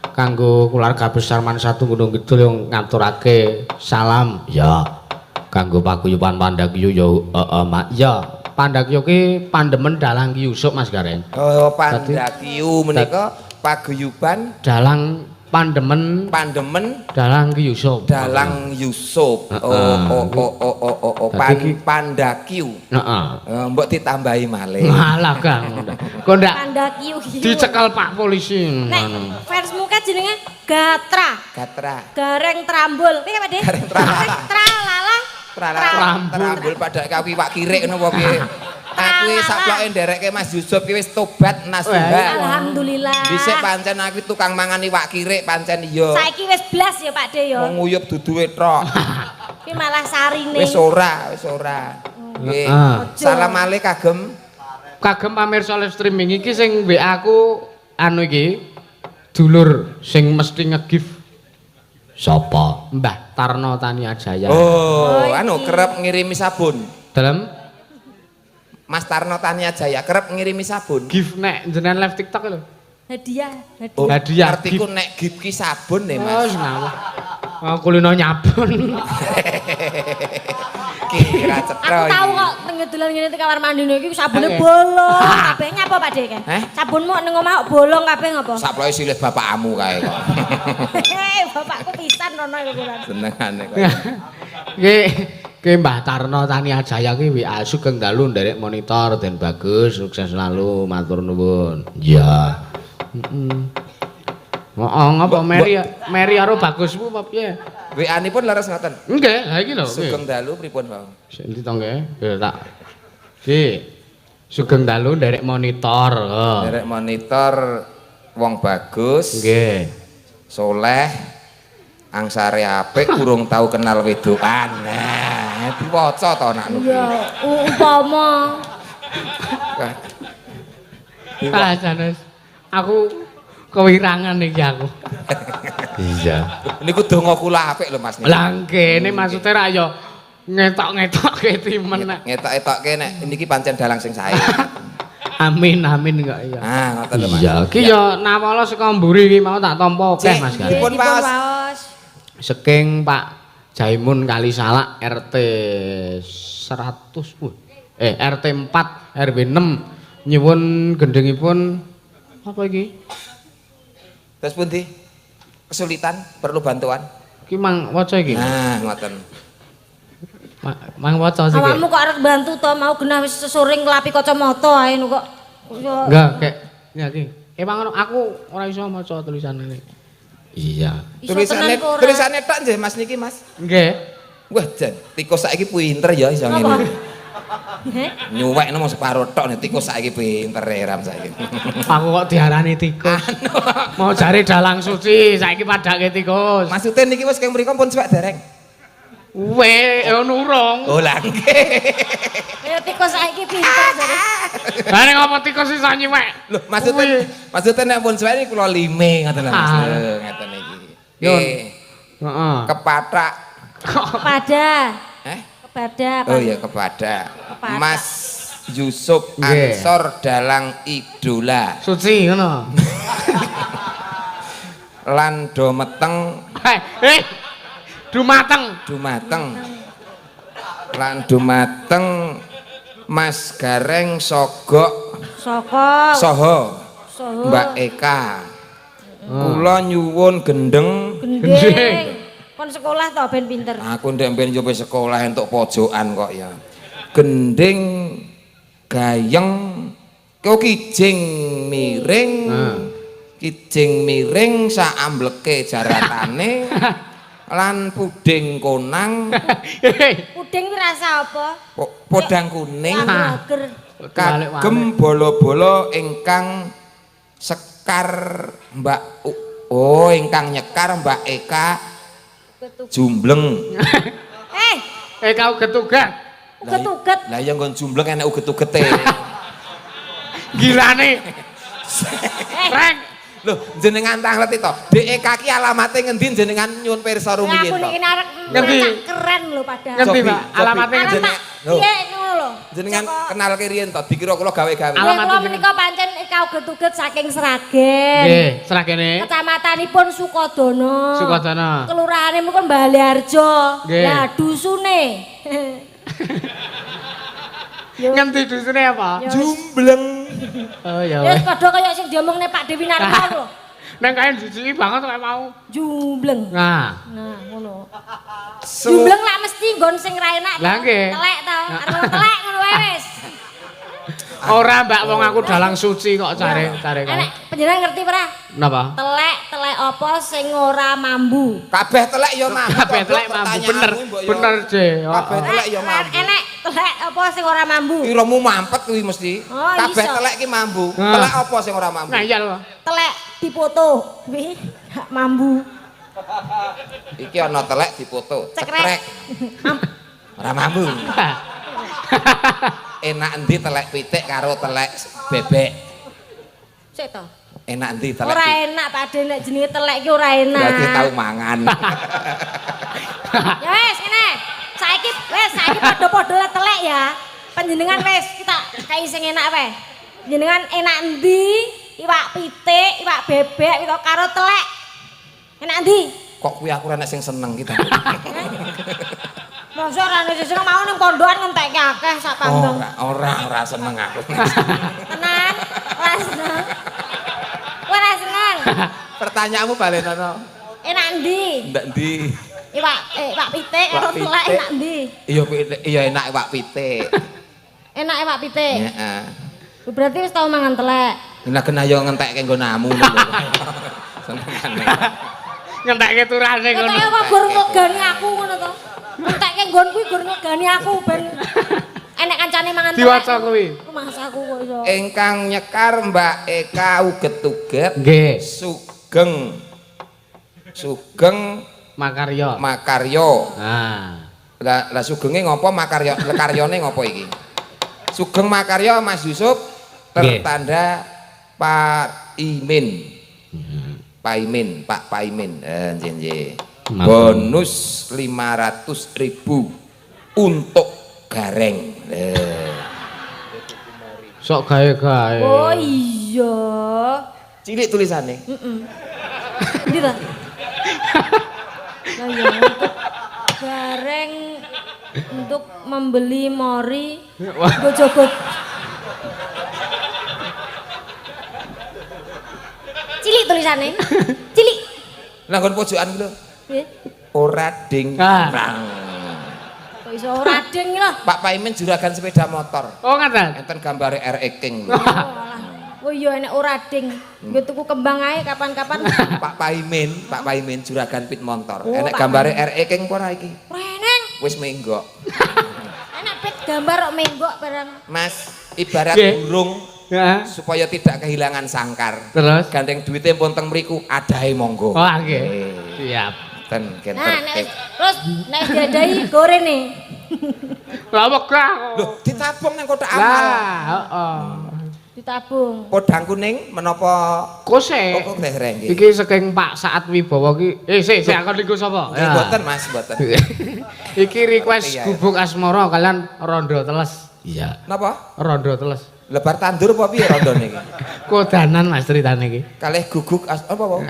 kanggo keluarga besar Man 1 Gunung Kidul yang ngaturake salam. Ya. Kanggo paguyuban Pandakyu ya heeh Mak. Ya, Pandakyu ki pandemen dalang Ki Yusuf Mas Gareng. Oh, Pandakyu menika paguyuban Dalang pandemen pandemen dalang Ki Yusuf. Dalang Yusuf. Oh oh oh oh oh oh, oh. Pandakyu. Heeh. Mbok ditambahi malih. Malah Kang. Kok ndak Pandakyu iki. dicekel Pak polisi. Nek fansmu kan jenenge Gatra. Gatra. Gareng Trambul. Piye Pak De? Gareng Trambul. Tralala. Tralala. Trambul padake kawi wak kirik ngono apa piye? Aku iki saploke nderekke Mas Yusuf ki wis tobat nasuha. Alhamdulillah. Dhisik pancen aku tukang mangan iwak kirik pancen iya. Saiki wis blas ya Pak De ya. Wong nguyup duduhe tok. Ki malah sarine. Wis ora, wis ora. Nggih. Salam alih kagem Kagem pamirsa live streaming iki sing WA aku anu iki dulur sing mesti nge-give Sapa? Mbah Tarno Tania Jaya. Oh, anu kerep ngirimi sabun. Dalem Mas Tarno Tania Jaya kerep ngirimi sabun. give nek jenengan live TikTok lho. Hadiah, hadiah. Oh, Hadiah, Artiku nek give ki sabun nih, Oh, Mas. ngawur. Oh, kulino nyabun. Kira cetha Aku tahu iki. kok teng dolan ngene teng kamar mandine iki sabune Oke. bolong kabeh. Nyapa Pak De kan? Heh? Sabunmu ning omah kok bolong kabeh ngapa? Saploke silih bapakmu kae kok. Hei, bapakku pisan rono iku kuwi. Senengane kok. Ki ki Mbah Tarno Tania Jaya ki WA sugeng dalu nderek monitor den bagus sukses selalu matur nuwun. Iya. Heeh. Heeh, ngapa Mary Mary karo bagusmu apa piye? WA-nipun leres ngoten. Nggih, lha iki lho. Sugeng dalu pripun, Pak? Sik endi to nggih? Ya tak. Ki sugeng dalu nderek monitor. Oh. Derek monitor wong bagus, Nggih. soleh, angsare apik, urung tau kenal wedokan. Nah, diwaca to nak nuki. Ya, umpama Ah, sanes. Aku kewirangan iki aku. Iya. Niku donga kula apik lho Mas niku. Lah ngene maksude ra ya ngetok-ngetokke timen nek. Ngetok-etokke nek niki pancen dalang sing sae. Amin amin kok iya. Ah, ngoten lho Mas. Iya, iki ya nawala saka mburi iki mau tak tampa akeh Mas Gareng. Dipun waos. waos. Saking Pak Jaimun Kalisalak RT 100 RT 4 RW 6 nyuwun gendhengipun apa iki? Terus pundi? Kesulitan, perlu bantuan. Iki mang waca iki. Nah, ngoten. Mang waca sih. Awakmu kok arep bantu to mau genah wis sesore nglapi kacamata ae nu kok. Yo Enggak, kek ya iki. Emang ngono aku ora iso maca tulisane. Iya. iso Tulisane tenan kok ora. tulisane tok nggih Mas niki Mas. Nggih. Wah, jan, tikus saiki pinter ya iso Apa? ngene. Heh? Nyuwek mung separo tok nek tikus saiki pinter e ram saiki. Aku kok diarani tikus. Mau jare dalang suci, saiki padake tikus. Maksudnya niki wis keng mriku pun suwek dereng. We, nurung. Oh lah nggih. Ya tikus saiki pinter jare. Lah nek apa tikus iso nyiwek? Lho, maksudnya maksudnya nek pun suwek niki kula lime ngoten lho Mas. Ah. Lho, ngeten iki. Yun. Nggih. Heeh. Kepatak. Kepada Eh? kepada Oh iya kepada Kepada. Mas Yusuf Nggih. Ansor Dalang Idola Suci ngono. lan dometeng Eh, dumateng. dumateng lan dumateng Mas Gareng Sogok Saka Soho Soho Mbak Eka kula nyuwun gendeng gendeng. Kon sekolah to ben pinter. aku ndek mben yo wis sekolah entuk pojokan kok ya gending gayeng kok kijing miring kijing miring sak ambleke jaratane lan puding konang Puding kuwi rasa apa? Podang kuning Lager. kagem bolo-bolo ingkang sekar Mbak oh ingkang nyekar Mbak Eka jumbleng. Eh, Eh kau getugat. uget-uget. Lah ya nggon jumbleng enek uget-ugete. Gilane. Reng. Lho, jenengan tanglet to. DEK ki alamate ngendi jenengan nyuwun pirsa rumiyin Aku to. niki arek Ngerti. ngacak keren lho padahal. Ngerti, Cobi, Pak. cobi. Alamatnya Arep Jenengan- tak Lho, piye ngono lho. jenengan Saka- kenal ke riyen to, dikira kula gawe-gawe. Alamat Nggih, kula jenengan. menika pancen eka uget-uget saking Sragen. Nggih, Sragene. Kecamatanipun Sukodono. Sukodono. Kelurahanipun Baleharjo. Nggih. Lah dusune. Ngendi dusune apa? Ya wis. Jumbleng. Oh ya Ya wis wis. padha kaya sing diomongne Pak Dewi Narmo lho. Neng kae jijiki banget kaya mau. Jumbleng. Nah, Nah, ngono. Su- Jumbleng lak mesti nggon sing ra enak. Lah, nggih. Telek to, arep telek ngono wae wis. ora Mbak wong aku dalang suci kok care-care kae. Enek panjenengan ngerti ora? Napa? Telek, telek apa sing ora mambu? Kabeh telek ya mambu. Kabeh telek mambu bener. Bener, Je. Kabeh Heeh. telek ya mambu. Enek telek apa sing ora mambu? Iramu mampet kuwi mesti. Oh, Kabeh iso. telek ki mambu. Ah. Telek apa sing ora mambu? Ngayal. lho. Telek dipoto kuwi gak mambu. Iki ana telek dipoto, Cekrek. cekrek. Ora mambu. Enak endi telek pitik karo telek bebek? Sik to. Enak endi telek Ora pitik? enak Pak De nek jenenge telek ki ora enak. Berarti tau mangan. Ya wis ngene. Saiki wis saiki padha-padha telek ya. Panjenengan wis kita kai sing enak wae. Jenengan enak endi? Iwak pitik, iwak bebek, iwak karo telek. Enak endi? Kok kuwi aku ora nek sing seneng ki ta. Masa ora ana sing seneng mau ning pondokan ngentekke akeh sak panggung. Ora seneng aku. Tenan, ora seneng. Ora seneng. Pertanyaanmu balenono. Enak endi? Ndak endi? Iwak iwak pitik karo telek enak endi? Iya iya enak iwak pitik. Enak iwak pitik. Heeh. Berarti wis tau mangan telek. Lah kena yo ngentekke nggonamu lho. Senengane. Ngentekke turane ngono. Ngentekke apa gur ngegani aku ngono to. Ngentekke nggon kuwi gur ngegani aku ben enek kancane mangan telek. Diwaca kuwi. Mas aku kok iso. Ingkang nyekar Mbak Eka uget-uget. Nggih. Sugeng. Sugeng Makarya. Makarya. Nah. Lah sugenge ngopo makarya karyane ngopo iki? Sugeng Makarya Mas Yusuf tertanda Pak Imin. Paimin, Pak Paimin. Nggih nggih. Bonus 500.000 untuk Gareng. Sok gawe-gawe. Oh iya. Cilik tulisane. Heeh. Ndi ta? Lah ya untuk Gareng untuk membeli mori nggo jogo. Cilik tulisane. Cilik. Lah nggon pojokan ki lho. Nggih. Ora ding. Rang. Kok iso ora ding lho. Pak Paimin juragan sepeda motor. Oh ngaten. Enten gambare RE King. Oh iya enek ora ding. Nggo tuku kembang ae kapan-kapan. Pak Paimin juragan pit motor. Oh, enek gambare RE King apa ora iki? Ora eneng. Wis menggok. Enek pit gambar kok menggok barang. Mas, ibarat burung supaya tidak kehilangan sangkar. Terus gandeng duwite pun teng mriku adahe monggo. Oh nggih. Siap. Ten Nah, nek terus nek diadahi gorene. Lah wegah. Lho, ditabung nang kotak amal. Lah, heeh. Ditabung. Podang kuning menapa kose? Oh, kose nggih. Iki saking Pak Saat Wibowo ki. Sik sik aku niku sapa? Nggih mboten Mas, mboten. Iki request Gubuk Asmara kalian Rondo Teles. Iya. Napa? Rondo Teles. Lebar tandur apa piye rondone iki? Kodanan Mas critane iki. Kalih guguk apa apa?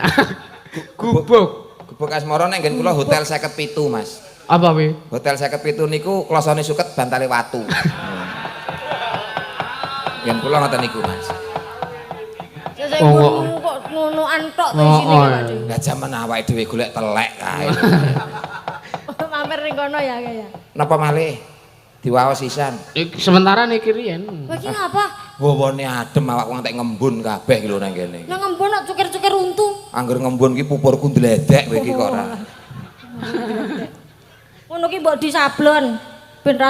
Gubuk. Gubuk Asmara nek nggen kula hotel 57 Mas. Apa kuwi? Hotel 57 niku klosone suket bantale watu. Nggen kula ngoten niku Mas. Sesuk kok ngonoan tok to isine kok Pak. Lah jaman awake dhewe golek telek kae. Mampir ning kono ya kaya. Napa malih? Diwaos sisan. Sementara niki riyen. Kowe iki ngapa? Bawane adem awakku ngantek ngembun kabeh iki lho nang kene. Nang ngembun kok cukir-cukir untu. Angger ngembun ki pupurku ndledek kowe iki kok ora. Ngono ki mbok disablon ben ra.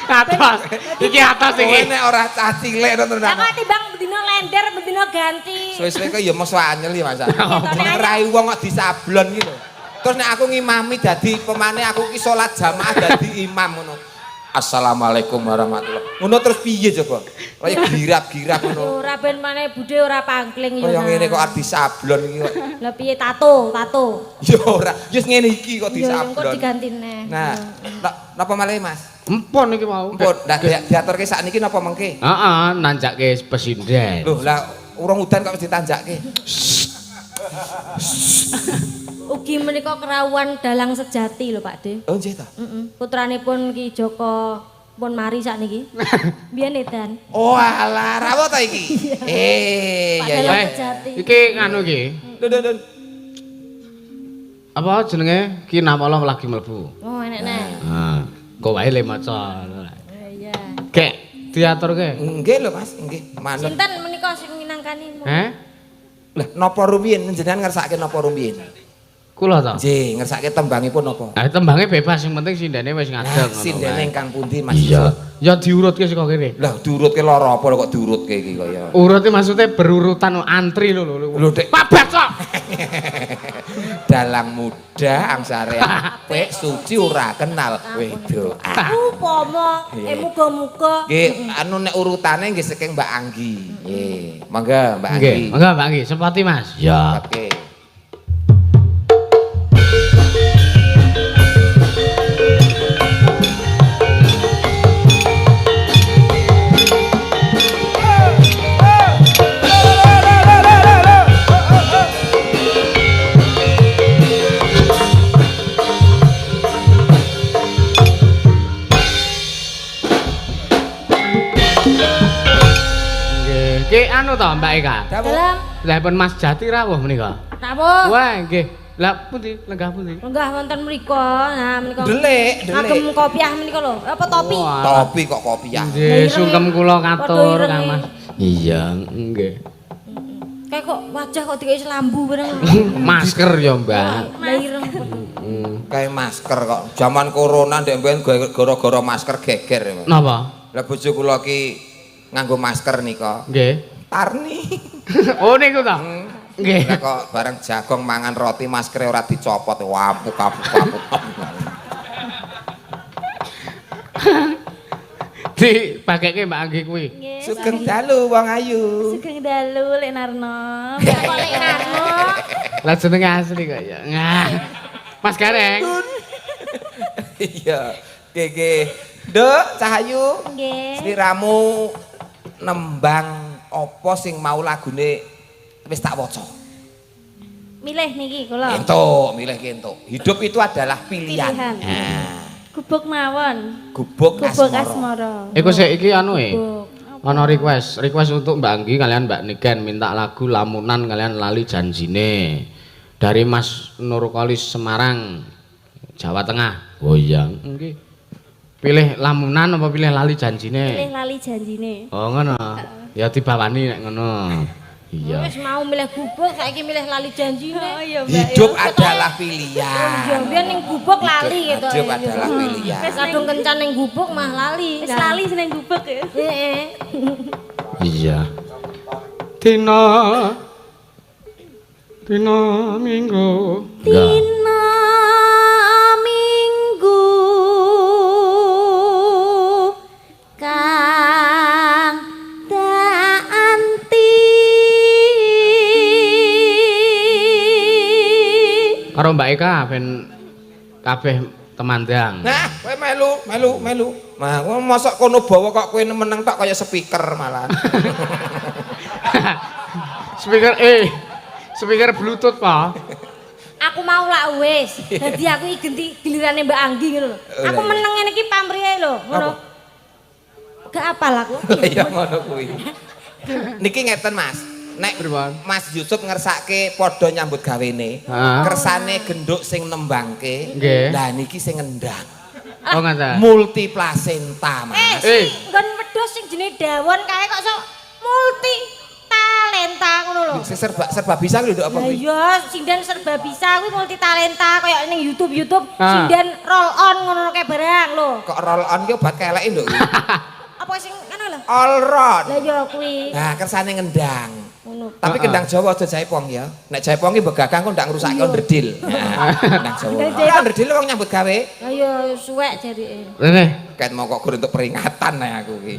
Atas. Iki atas iki. Kowe nek ora cah cilik to Lah kok timbang bendina lender, bendina ganti. Suwe-suwe kok ya mosok anyel ya Mas. Jeneng rai wong kok disablon ki lho. Terus nek aku ngimami dadi pemane aku ki salat jamaah dadi imam ngono. Assalamualaikum warahmatullahi. Ngono terus piye coba? Kaya girap-girap ngono. Ora ben maneh budhe ora pangkling ya. Kaya ngene kok arep disablon iki kok. Lah piye tato, tato. Ya ora, ya wis ngene iki kok disablon. Ya engko diganti neh. Nah, napa malih Mas? Empun iki mau. Empun. Lah diaturke sakniki napa mengke? Heeh, nanjake pesinden. Loh, lah urung udan kok wis ditanjake. Ugi menika kerawuhan dalang sejati lho Pak De. Oh nggih ta. Heeh. Putranipun Ki Joko pun mari sakniki. Biyen edan. Oh alah, rawuh ta iki? Iya iya. Iki nganu iki. Lho lho. Apa jenenge? Ki Namala lagi mlebu. Oh enek neh. Heeh. Engko wae le maca. Iya. Gek diaturke. Nggih lho Mas, nggih. Manut. Sinten menika sing minangkani? Heh? Lah napa rumiyin jenengan ngersake napa rumiyin? Kula ta? Nggih, ngersake tembangipun napa? Lah tembange bebas, sing penting sindene wis ngadeg ngono. Sindene ingkang pundi Mas? Iya. Ya diurutke saka kene. Lah diurutke lara apa kok diurutke iki kaya. Urute maksudnya berurutan antri lho lho. Lho Dek. Pak Bakso. Dalang muda angsare apik suci ora kenal wedokan. Upama muga-muga. Nggih, anu nek urutane nggih saking Mbak Anggi. Nggih. Monggo Mbak Anggi. Nggih, monggo Mbak Anggi, sepati Mas. Ya. Oke. Anu to Mbak Eka. Dalem. Lah pun Mas Jati rawuh menika. Rawuh. Wah, nggih. Lah pundi lenggah pundi? Lenggah wonten mriku. Nah, menika. Delik, delik. Ngagem kopiah menika lho. Apa topi? Topi kok kopiah. Nggih, sungkem kula katur Kang Mas. Iya, nggih. Kayak kok wajah kok dikei selambu bareng. Masker ya, Mbak. Lah ireng. Kayak masker kok. Zaman corona ndek mbiyen gara-gara masker geger. Napa? Lah bojo kula ki nganggo masker nika. Nggih. Tarni. Oh niku ta? Nggih. Lah kok bareng jagong mangan roti maskere ora dicopot, wampuk kapuk kapuk. Dipakeke Mbak Anggi kuwi. Sugeng dalu wong ayu. Sugeng dalu Lek Narno. Kok Lek Narno? Lah jenenge asli kok ya. Nah. Mas Gareng. Iya. Nggih. Nduk, Cahayu. Nggih. Sliramu nembang apa sing mau lagune wis tak waca. Milih niki kula. Entuk, milih ki entuk. Hidup itu adalah pilihan. Pilihan. Nah, Gubuk mawon. gubuk Gubuk asmara. asmara. Iku sik iki anu e. Ana request, request untuk Mbak Anggi kalian Mbak Niken minta lagu Lamunan kalian Lali Janjine dari Mas Nurkolis Semarang, Jawa Tengah. Oh iya, nggih. Pilih Lamunan apa pilih Lali Janjine? Pilih Lali Janjine. Oh ngono. Ya dibawani nek ngono. Iya. Wis mau milih gubuk saiki milih lali janjine. Oh iya Mbak. Hidup adalah pilihan. Iya, biyen ning gubuk lali gitu. Hidup adalah pilihan. Wis kadung kencan ning gubuk mah lali. Wis lali seneng gubuk ya. Heeh. Iya. Dina Dina Minggu. Dina Minggu kang daanti. Karo Mbak Eka ben kabeh temandang. Nah, kowe melu, melu, melu. Nah, kowe mosok kono bawa kok kowe meneng tok kaya speaker malah. Speaker speaker Bluetooth, Pak. Aku mau lak wis. Dadi aku iki genti gilirane Mbak Anggi ngono lho. Aku meneng ngene iki pamrihe lho, ngono. Gak apal aku. Ya ngono kuwi. Niki ngeten, Mas. Nek Mas Yusuf ngersake padha nyambut gawene, kersane genduk sing nembangke. Lah niki sing ngendang. Oh ngoten. Multi plasenta, Mas. Nggon wedhus sing jenenge dawon kae kok sok multi talenta ngono lho. Sing serba bisa kuwi nduk apa kuwi? Iya, sinden serba bisa kuwi multi talenta kaya ning YouTube-YouTube sinden roll on ngono kae barang lho. Kok roll on ki obat keleke nduk kuwi. Apa sing ngono lho? All round. Lah ya kuwi. Nah, kersane ngendang. Tapi kendang Jawa aja jaipong ya. Nek jaipong ki begagang kok ndak ngrusake onderdil. Nah, kendang Jawa. Ora onderdil wong nyambut gawe. Lah ya suwek jarike. Rene. Ket mau kok gur untuk peringatan nek aku ki.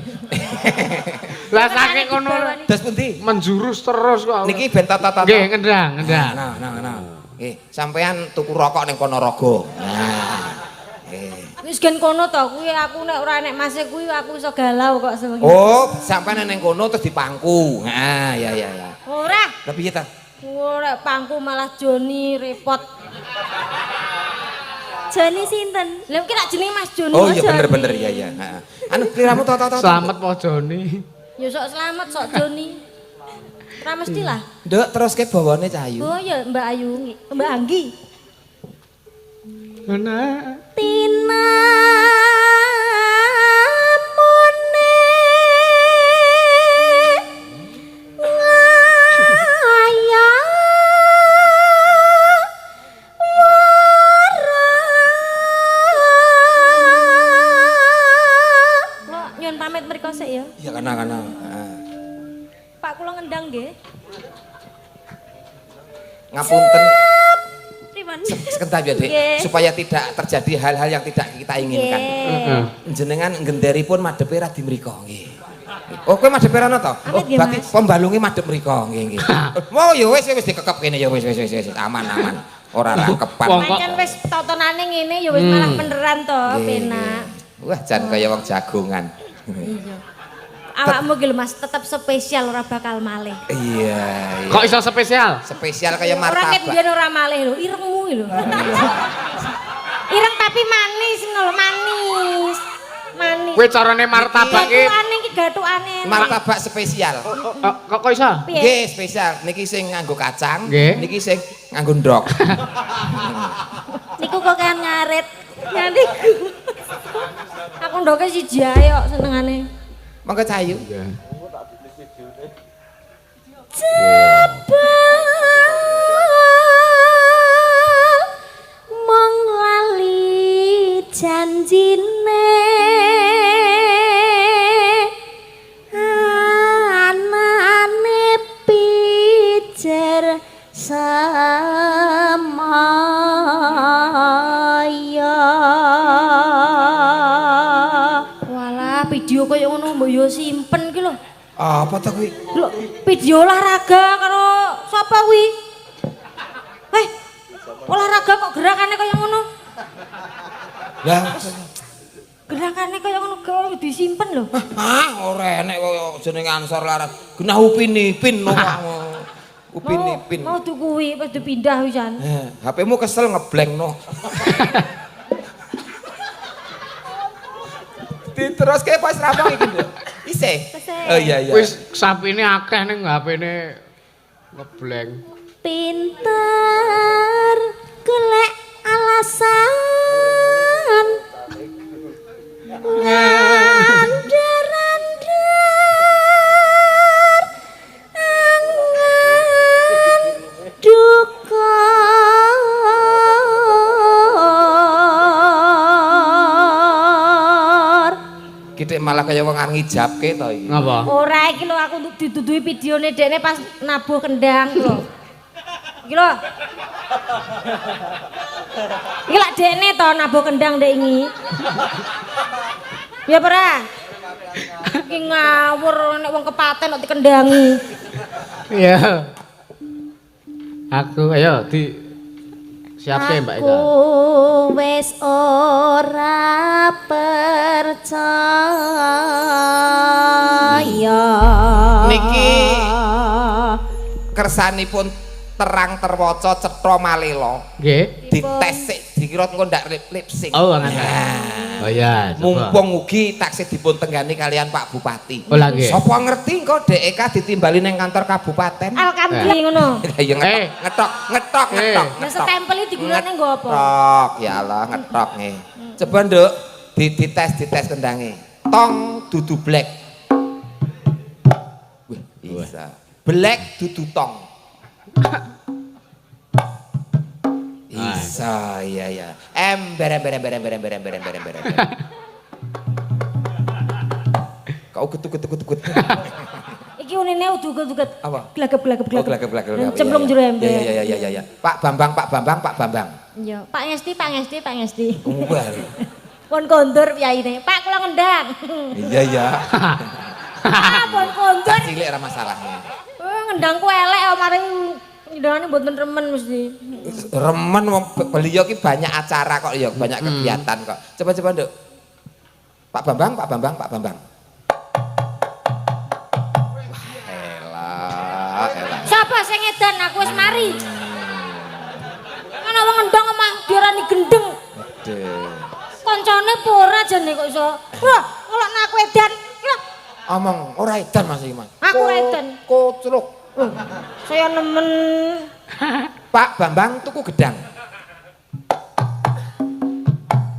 Lah saking kono dos pundi? Menjurus terus kok. Niki ben tata-tata. Nggih, ngendang, ngendang. Nah, nah, nah. Nggih, sampean tuku rokok ning Ponorogo. Nah. Nggih. Wis gen kono to kuwi aku nek ora enek mase kuwi aku iso galau kok sewengi. Oh, sampean ning kono terus dipangku. Heeh, ya ya ya. Ora. Lah piye ta? Ora pangku malah Joni repot. Joni sinten? Lah iki lak jenenge Mas Joni. Oh iya bener-bener ya ya. Heeh. Anu kliramu to to to. Slamet po Joni. Ya sok slamet sok Joni. Ora mesti lah. Nduk teruske bawane Cahayu. Oh ya Mbak Ayu, Mbak Anggi. Ana Tina mone ngaya wara. Kula nyuwun pamit mriko sik ya. Iya kana-kana. Pak kula ngendang nggih. Ngapunten. Sebentar ya Dik, supaya tidak terjadi hal-hal yang tidak kita inginkan. Jenengan nggenderipun madhepe ra di mriko nggih. Oh kowe madhepe rono to? Oh berarti pembalunge madhep mriko nggih nggih. Oh ya wis wis dikekep kene ya wis wis wis aman aman. Ora rangkepan. Pancen wis totonane ngene ya wis malah beneran to penak. Wah jan kaya wong jagongan. Iya. Awakmu iki lho Mas tetep spesial ora bakal malih. Iya, iya. Kok iso spesial? Spesial kaya martabak. Ora ket biyen ora malih lho, irengmu iki lho. Ireng tapi manis ngono lho, manis. Manis. Kowe carane martabak ki gathukane enak. Martabak spesial. Kok kok iso? Piye? Nggih, spesial. Niki sing nganggo kacang, niki sing nganggo ndok. Niku kok kan ngarit. Ya niku. Aku ndoke siji ae kok senengane. Monggo Cahayu. Nggih. Jebul mung lali janjine anane pijer semaya. Walah, video koyo ngono mbok yo simpen ki lho. Apa to kuwi? Lho, video olahraga karo sapa kuwi? Eh, olahraga kok gerakane kaya ngono? Lah, Gerakane kaya ngono kok disimpen lho. ah ora enek kaya jenenge Ansor Laras. Genah Upin Ipin no kok. Upin Ipin. Mau dikuwi wis dipindah wisan. Eh, HP-mu kesel ngeblank no. Diteruske pas rampung iki, Nduk. Isih. Oh iya iya. Wis sapine akeh ning HP-ne ngeblank. Pinter golek alasan ngandar-andar angan duka. Kitik malah kaya wong arep ngijabke to iki. Ngapa? Ora iki lho aku dituduhi videone dekne pas nabuh kendang lho. Iki lho. Iki lak dekne to nabuh kendang ndek ingi. Ya ora? Iki ngawur nek wong kepaten kok dikendangi. Iya. Aku ayo di siapke Mbak Eka. Aku wis ora percaya. Niki kersanipun terang terwaca cetha malela. Nggih. Dites sik dikira engko ndak lip sync. Oh, ngoten. Oh iya, coba. Mumpung ugi taksih dipun tenggani kalian Pak Bupati. Oh, lah nggih. Sapa ngerti engko DEK ditimbali ning kantor kabupaten. Alhamdulillah ngono. Lah iya ngetok, ngetok, ngetok, ngetok. Lah setempel iki digunakne nggo apa? Ngetok, ya Allah, ngetok nggih. Coba Nduk, dites dites kendange. Tong dudu black. Wih, bisa. Black dudu tong. Bisa, iya iya. Ember ember ember ember ember ember ember ember. ember. Kau getuk getuk getuk getuk. Iki unine udu-uget. Apa? Glagep glagep Oh, glagep. glagep glagep glagep. Cemplung jero ember. Iya iya iya iya iya. Pak Bambang, Pak Bambang, Pak Bambang. Iya, Pak Ngesti, Pak Ngesti, Pak Ngesti. Wah. Pun kondur piyaine. Pak kula ngendang. Iya iya. Ah, pun kondur. Cilik ora masalahnya. Oh, ngendangku elek kok mari ngendangane mboten remen mesti. Remen wong beliau ki banyak acara kok ya, banyak kegiatan kok. Coba-coba Nduk. Pak Bambang, Pak Bambang, Pak Bambang. Wah, elah, elah. Sapa sing edan aku wis mari. Ana wong ngendang omah diarani gendeng. Aduh. Koncone apa ora jane kok iso. Wah, ngelokno aku edan. Lah, Omong ora edan Mas iki, Mas. Aku ora edan. Kocluk. Saya nemen. Pak Bambang tuku gedang.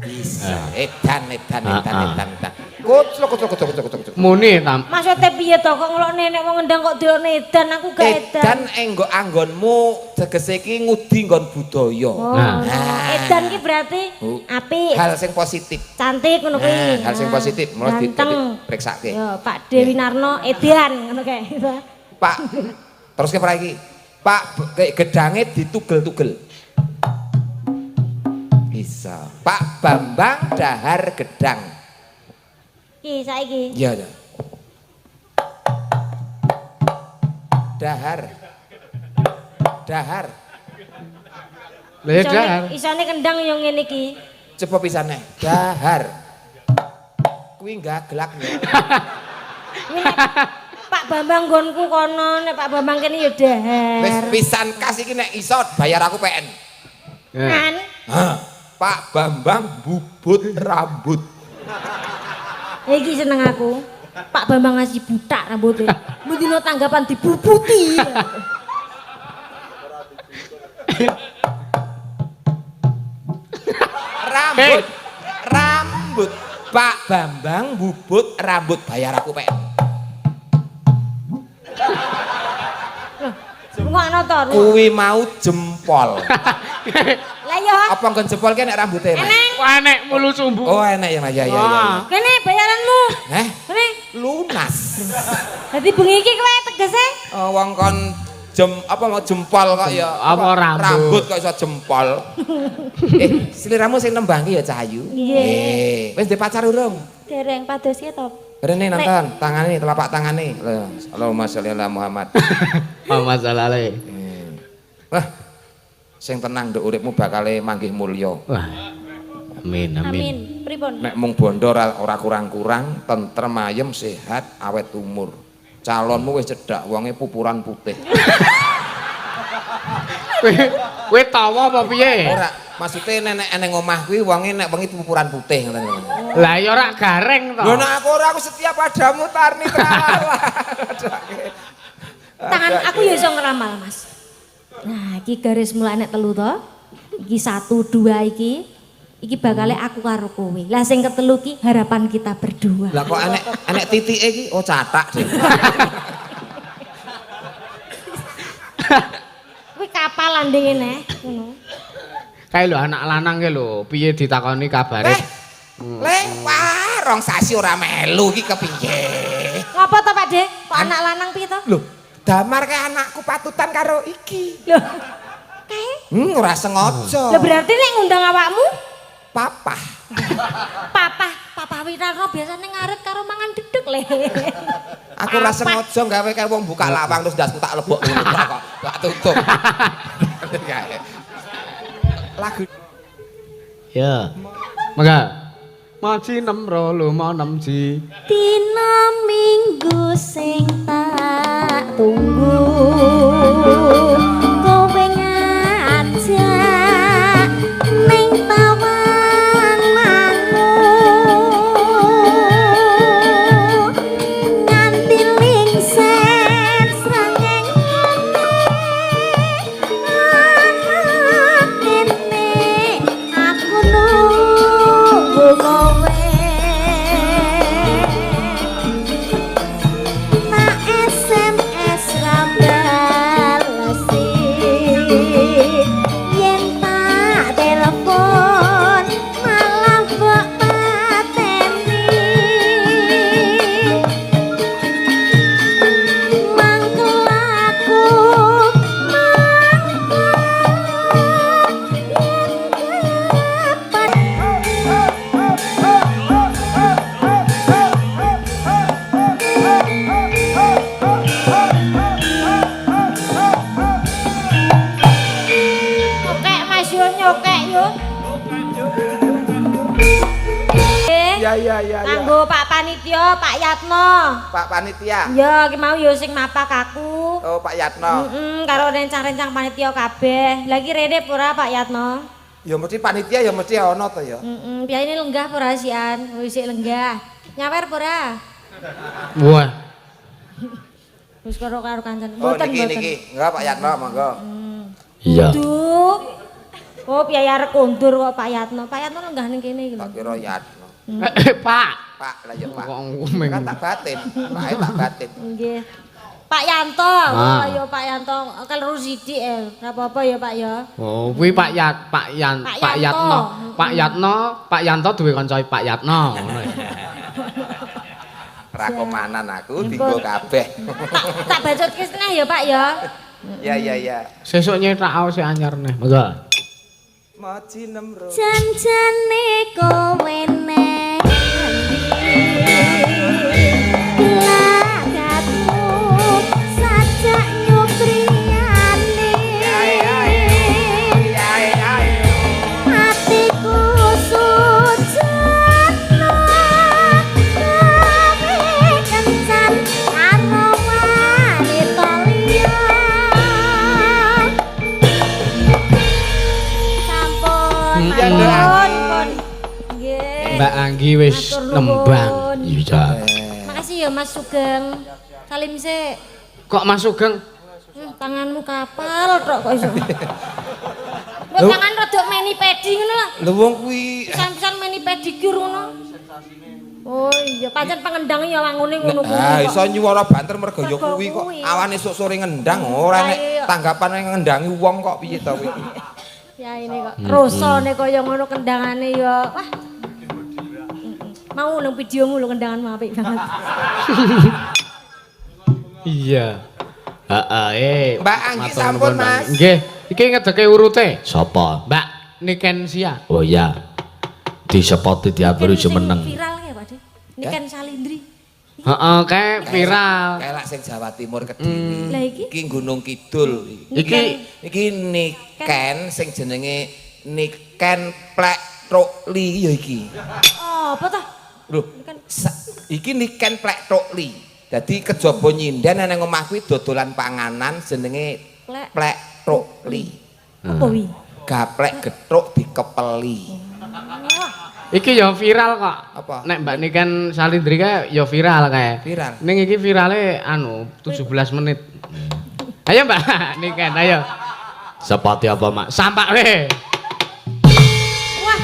Bisa. Edan, edan, edan, edan, edan. Kocluk, kocluk, kocluk, kocluk, kocluk. Muni tam. Maksudnya piye to kok ngelokne nek wong ngendang kok dilokne edan aku gak edan. Edan enggo anggonmu tegese iki ngudi nggon budaya. Oh, Nah. Edan ki berarti apik, Hal sing positif. cantik ngono kuwi. Nah, hal sing positif mulai Ganteng. diperiksake. Yo, Pak Dewi Narno edan ngono kae. Pak, terus ke iki. Pak, gedange ditugel-tugel. Bisa. Pak Bambang dahar gedang. Iki saiki. Iya, iya. Dahar. Dahar. Lah ya dahar. Isone kendang yo ngene iki. Coba pisane. Dahar. Kuwi gaglak yo. Pak Bambang nggonku kono, nek Pak Bambang kene ya dahar. Wis pisan kas iki nek iso bayar aku PN. Kan? Hah. Pak Bambang bubut rambut. Iki seneng aku. Pak Bambang ngasih butak rambutnya. Mendino tanggapan dibubuti. Rambut. Rambut. Pak Bambang bubut rambut bayar aku, Pak. Ngono to. Kuwi mau jempol. Lah ya. Apa nggon jempol ki nek rambute, Mas? Eneng. Wah, enek mulu sumbu. Oh, enek ya, Mas. Ya ya ya. Kene bayaranmu. Heh, Kene. lunas. Dadi bengi iki kowe tegese Oh, wong kon jem apa mau jempol kok ya. Apa rambut? Rambut kok iso jempol. Sliramu sing nembang ki ya Cahayu. Nggih. Wis ndek pacar urung? Dereng pados ki to. Rene nonton, tangane telapak tangane. Lho, Allahumma sholli ala Muhammad. Oh, masalahnya. Wah. Sing tenang nduk uripmu bakale manggih mulya. Wah. Amin, amin. Amin. Pripun? Nek mung bondo ora kurang-kurang, tentrem ayem, sehat, awet umur. Calonmu wis cedhak, wonge pupuran putih. Kowe tawa apa piye? Ora, maksudnya nek ning omah kuwi wonge nek wengi pupuran putih ngoten lho. Lah ya ora gareng to. Lho nek aku ora aku setia padamu Tarni tralala. Tangan aku ya iso ngeramal, Mas. Nah, iki garis mulai nek telu to. Iki 1 2 iki. Iki bakale aku karo kowe. Lah sing ketelu ki harapan kita berdua. Lah kok enek titike iki? Oh catak deh. Kuwi kapal landing ngene ngono. Kae lho anak lanang kae lho, piye ditakoni kabare? Le, wah, rong sasi ora melu iki kepiye? Ngapa to, Pak De? Kok anak lanang piye to? Lho, Damar kae anakku patutan karo iki. Lho. Kae? Ora sengaja. Lho berarti nek ngundang awakmu Papah. Papah, Papah Wirarno biasane ngarit karo mangan dedeg le. Aku ora sengaja gawe kae wong buka lawang terus ndasku tak lebok ngono kok. Tak tutup. Lagu Ya. Mangga. Maji 6 2 5 6 ji. Dina Minggu sing tak tunggu kowe ngajak ning Tawangmangu nganti lingset srengenge ana kene aku nunggu kowe. Tak SMS ra balesi yen tak telepon malah mbok pateni mangkel aku mangkel yen kapan. Nyokek Mas yo nyokek yo. Ya ya ya. Kanggo Pak Panitia, Pak Yatno. Pak Panitia. Ya, ki mau yo sing mapak aku. Oh, Pak Yatno. Karo rencang-rencang panitia kabeh. Lagi rene apa ora Pak Yatno? Ya mesti panitia ya mesti ana to ya. Piyayine lenggah apa ora sian? Wis sik lenggah. Nyawer apa ora? Wah. Wis karo karo kancan. Oh Mboten niki mboten. niki. Enggak Pak Yatno monggo. Iya. Duh. Oh, piyaya arep kondur kok Pak Yatno. Pak Yatno lenggah ning kene iki lho. Tak kira Yatno. Pak. Pak lah ya Pak. Kok ngomeng. Kan tak batin. Pak tak batin. Nggih. Pak Yanto, Ah. oh ya Pak Yanto, keliru sithik ora apa-apa ya Pak ya. Oh, kuwi Pak Yat, Pak Yan, Pak Pak Yanto. Yatno. Pak Yatno, Pak Yanto duwe kanca Pak Yatno ngono ya. Rakomanan aku dinggo kabeh. Tak bacot neh ya Pak ya. Ya ya ya. Sesuk nyetak sik anyar neh. Monggo. Maji nemro. Janjane kowe neng gelagatmu sajak nyupriyane atiku sujana gawe kencan karo wanita liya. Sampun, Ya, pun, Mbak pun. Nggih. Mbak Anggi wis Matur nuwun. nembang. Iya. Makasih Makasih ya Mas Sugeng. Salim sik. Kok Mas Sugeng? Tanganmu kapal tok kok iso. Mbok tangan rada meni pedi ngono lah. Lho wong kuwi Pisan-pisan meni pedikur ngono. Oh iya, pancen pengendang ya wangune ngono kuwi. Ah, iso nyuwara banter mergo ya kuwi kok. Awan esuk sore ngendang ora nek tanggapan ngendangi wong kok piye to kuwi. Ya ini kok rasane kaya ngono kendangane ya. Wah. Mau nang videomu lho kendanganmu apik banget. Iya. Heeh, Mbak Anggi sampun, Mas. Nggih, iki ngedeke urute. Sapa? Mbak Niken Sia. Oh iya. Disepoti diaturi jumeneng. Viral kae, Pak De. Niken Salindri. Heeh, kae viral. Kae lak sing Jawa Timur Kediri. Lah iki? Iki Gunung Kidul. Iki Iki Niken sing jenenge Niken Plek Trokli ya iki. Oh, apa toh? Lho, iki Niken Plek Trokli. Dadi kejaba nyinden nang omah kuwi dodolan panganan jenenge Plek. Plek Trokli. Apa wi? Gaplek gethuk dikepeli. Iki ya viral kok. Apa? Nek Mbak Niken Salindri kae ya viral kae. Viral. Ning iki virale anu 17 menit. Ayo Mbak Niken, ayo. Sepati apa, Mak? Sampak we. Wah.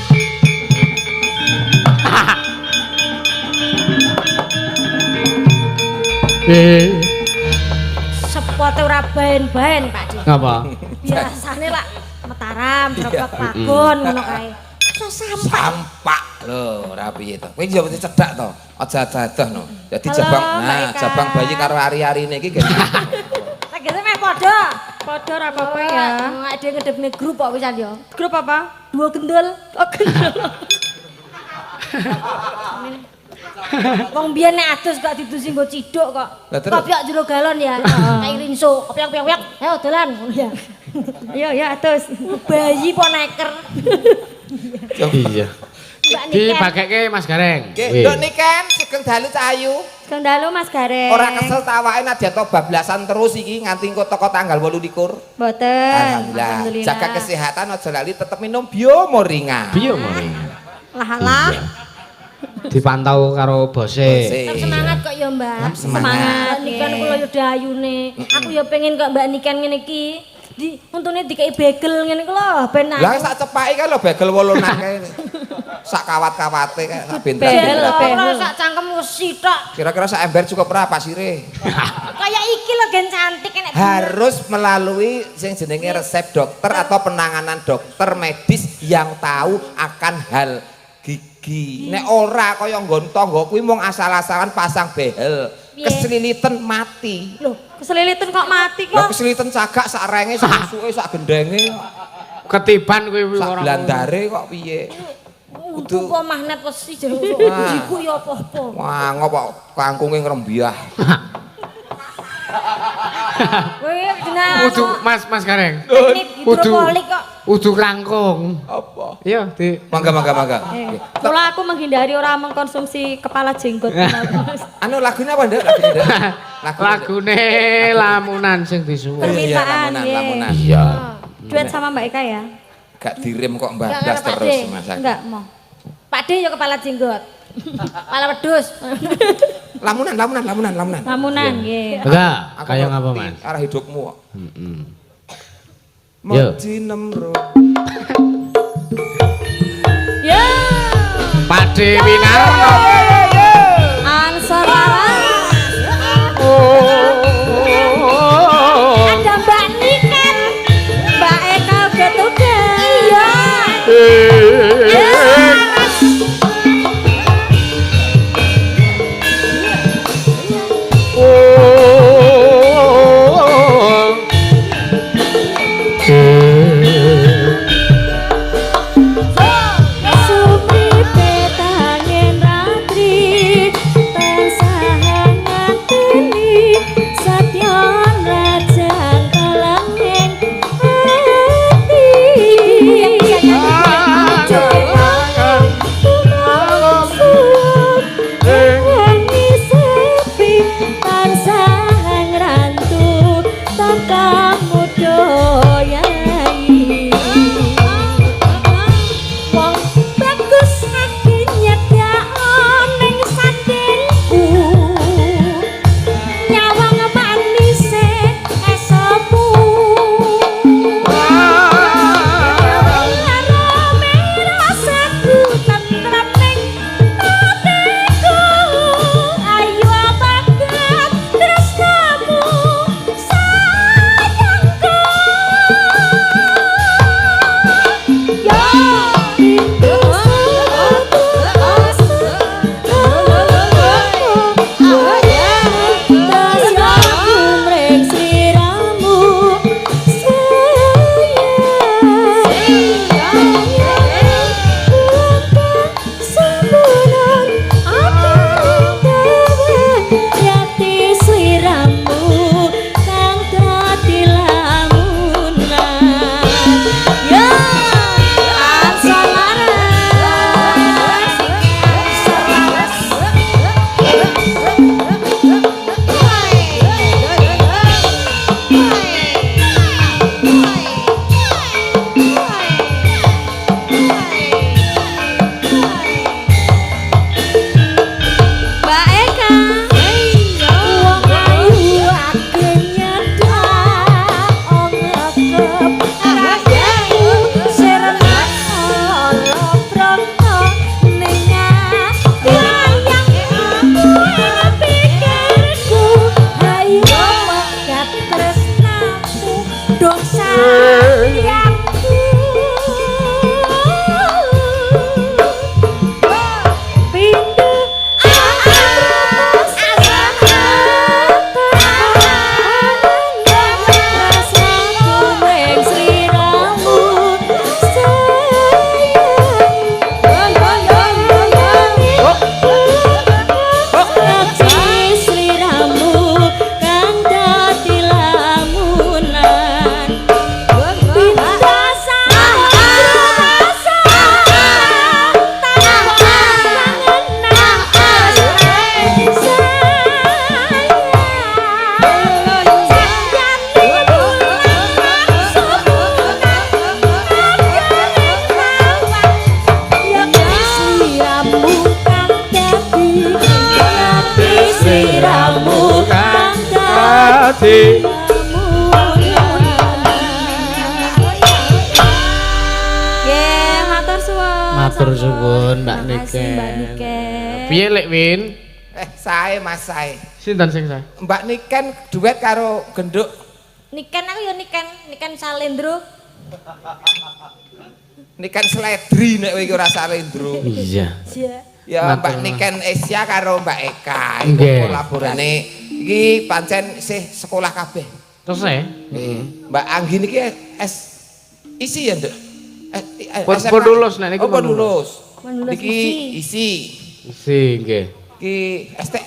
Sepote ora baen-baen, Pak De. Ngapa? Biasane lak Mataram, Grobok Pagon ngono kae. Iso sampak. Sampak lho, ora piye to. Kowe yo mesti cedak to. Aja adoh no. Dadi jabang, nah jabang bayi karo ari-arine iki gak. Tegese meh padha. Padha ora apa-apa ya. Awake dhewe ngedepne grup kok wisan ya. Grup apa? Dua gendul. Oh, gendul. Wong biyen nek adus gak didusi nggo ciduk kok. Lah, terus? Kopiok jero galon ya. Kayak rinso, kopiok-kopiok. Ayo dolan ngono ya. Iya, ya adus. Bayi po neker. Iya. Mbak Niken. Dibagekke Mas Gareng. Nggih, Nduk Niken, sugeng dalu Cah Ayu. Sugeng dalu Mas Gareng. Ora kesel tawake nadyan to bablasan terus iki nganti engko teko tanggal 28. Mboten. Alhamdulillah. Jaga kesehatan aja lali tetep minum Biomoringa. Biomoringa. Lah lah. Dipantau karo bose. Bose. Tetep semangat kok ya, Mbak. Tetep semangat. Mbak Niken kula yo dayune. Aku yo pengen kok Mbak Niken ngene iki. Di untune dikei bagel ngene ku lho ben aku. Lah sak cepake kan lho bagel wolunan kae. Sak kawat-kawate kae sak Bagel bendra-bendra. ora sak cangkem wesi tok. Kira-kira sak ember cukup ora pasire? Kayak iki lho gen cantik enek. Harus melalui sing jenenge resep dokter atau penanganan dokter medis yang tahu akan hal gigi. Nek ora kaya nggon tangga kuwi mung asal-asalan pasang behel, Piye? keseliliten mati. Loh, Keseliliten kok mati Lah kok. keseliliten cagak sak renge, sak usuke, sak gendenge, Ketiban kuwi sak ora. blandare kok piye. kudu kok magnet wesi jero Wah. jiku ya apa-apa. Wah, ngopo kangkunge ngrembiah. Kowe jeneng Kudu Mas Mas Gareng. teknik Kudu. hidropolik kok. Kudu kangkung. Apa? Iya, di Mangga mangga mangga. Nggih. Mula aku menghindari orang mengkonsumsi kepala jenggot. Mas. Anu lagunya apa, Nduk? Lagunya, Nduk? Lagunya, Nduk. lagune lamunan sing disuwun. Iya, iya, Permintaan, lamunan, nggih. lamunan. Iya. Duet sama Mbak Eka ya? Gak direm kok Enggak, mbablas enggak, Pak terus De. Mas. aku. Enggak mau. Pak De ya kepala jenggot. Kepala wedhus. Lamunan, lamunan, lamunan, lamunan. Lamunan nggih. Enggak, Aku kaya ngapa, ngerti Mas? Arah hidupmu kok. Heeh. Yo. Moji nemro. Ya. Pakde Winarno. Ansor Laras. Ada Mbak Niken. Mbak Eka uga tugas. Iya. Sumipe tangen ratri tansah ngateni satyan rajang kalangeng ati. Adi. Nggih, matur suwun. Matur suwun Mbak Terima kasih, Niken. Mbak Niken. Piye Lek Win? Sae Mas sae. Sinten sing sae? Mbak Niken duet karo genduk. Niken aku ya Niken, Niken Salendro. Niken Sledri nek kowe iki ora Salendro. Iya. Iya. Ya Mbak Matur. Niken Esya karo Mbak Eka. Iku Nggih. kolaborane iki pancen sih sekolah kabeh. Terus e? Mbak Anggi niki S isi ya, Nduk? SMA? Pun lulus, nek niku Oh, pun pun lulus. Pun lulus Niki isi. isi. Isi nggih. Iki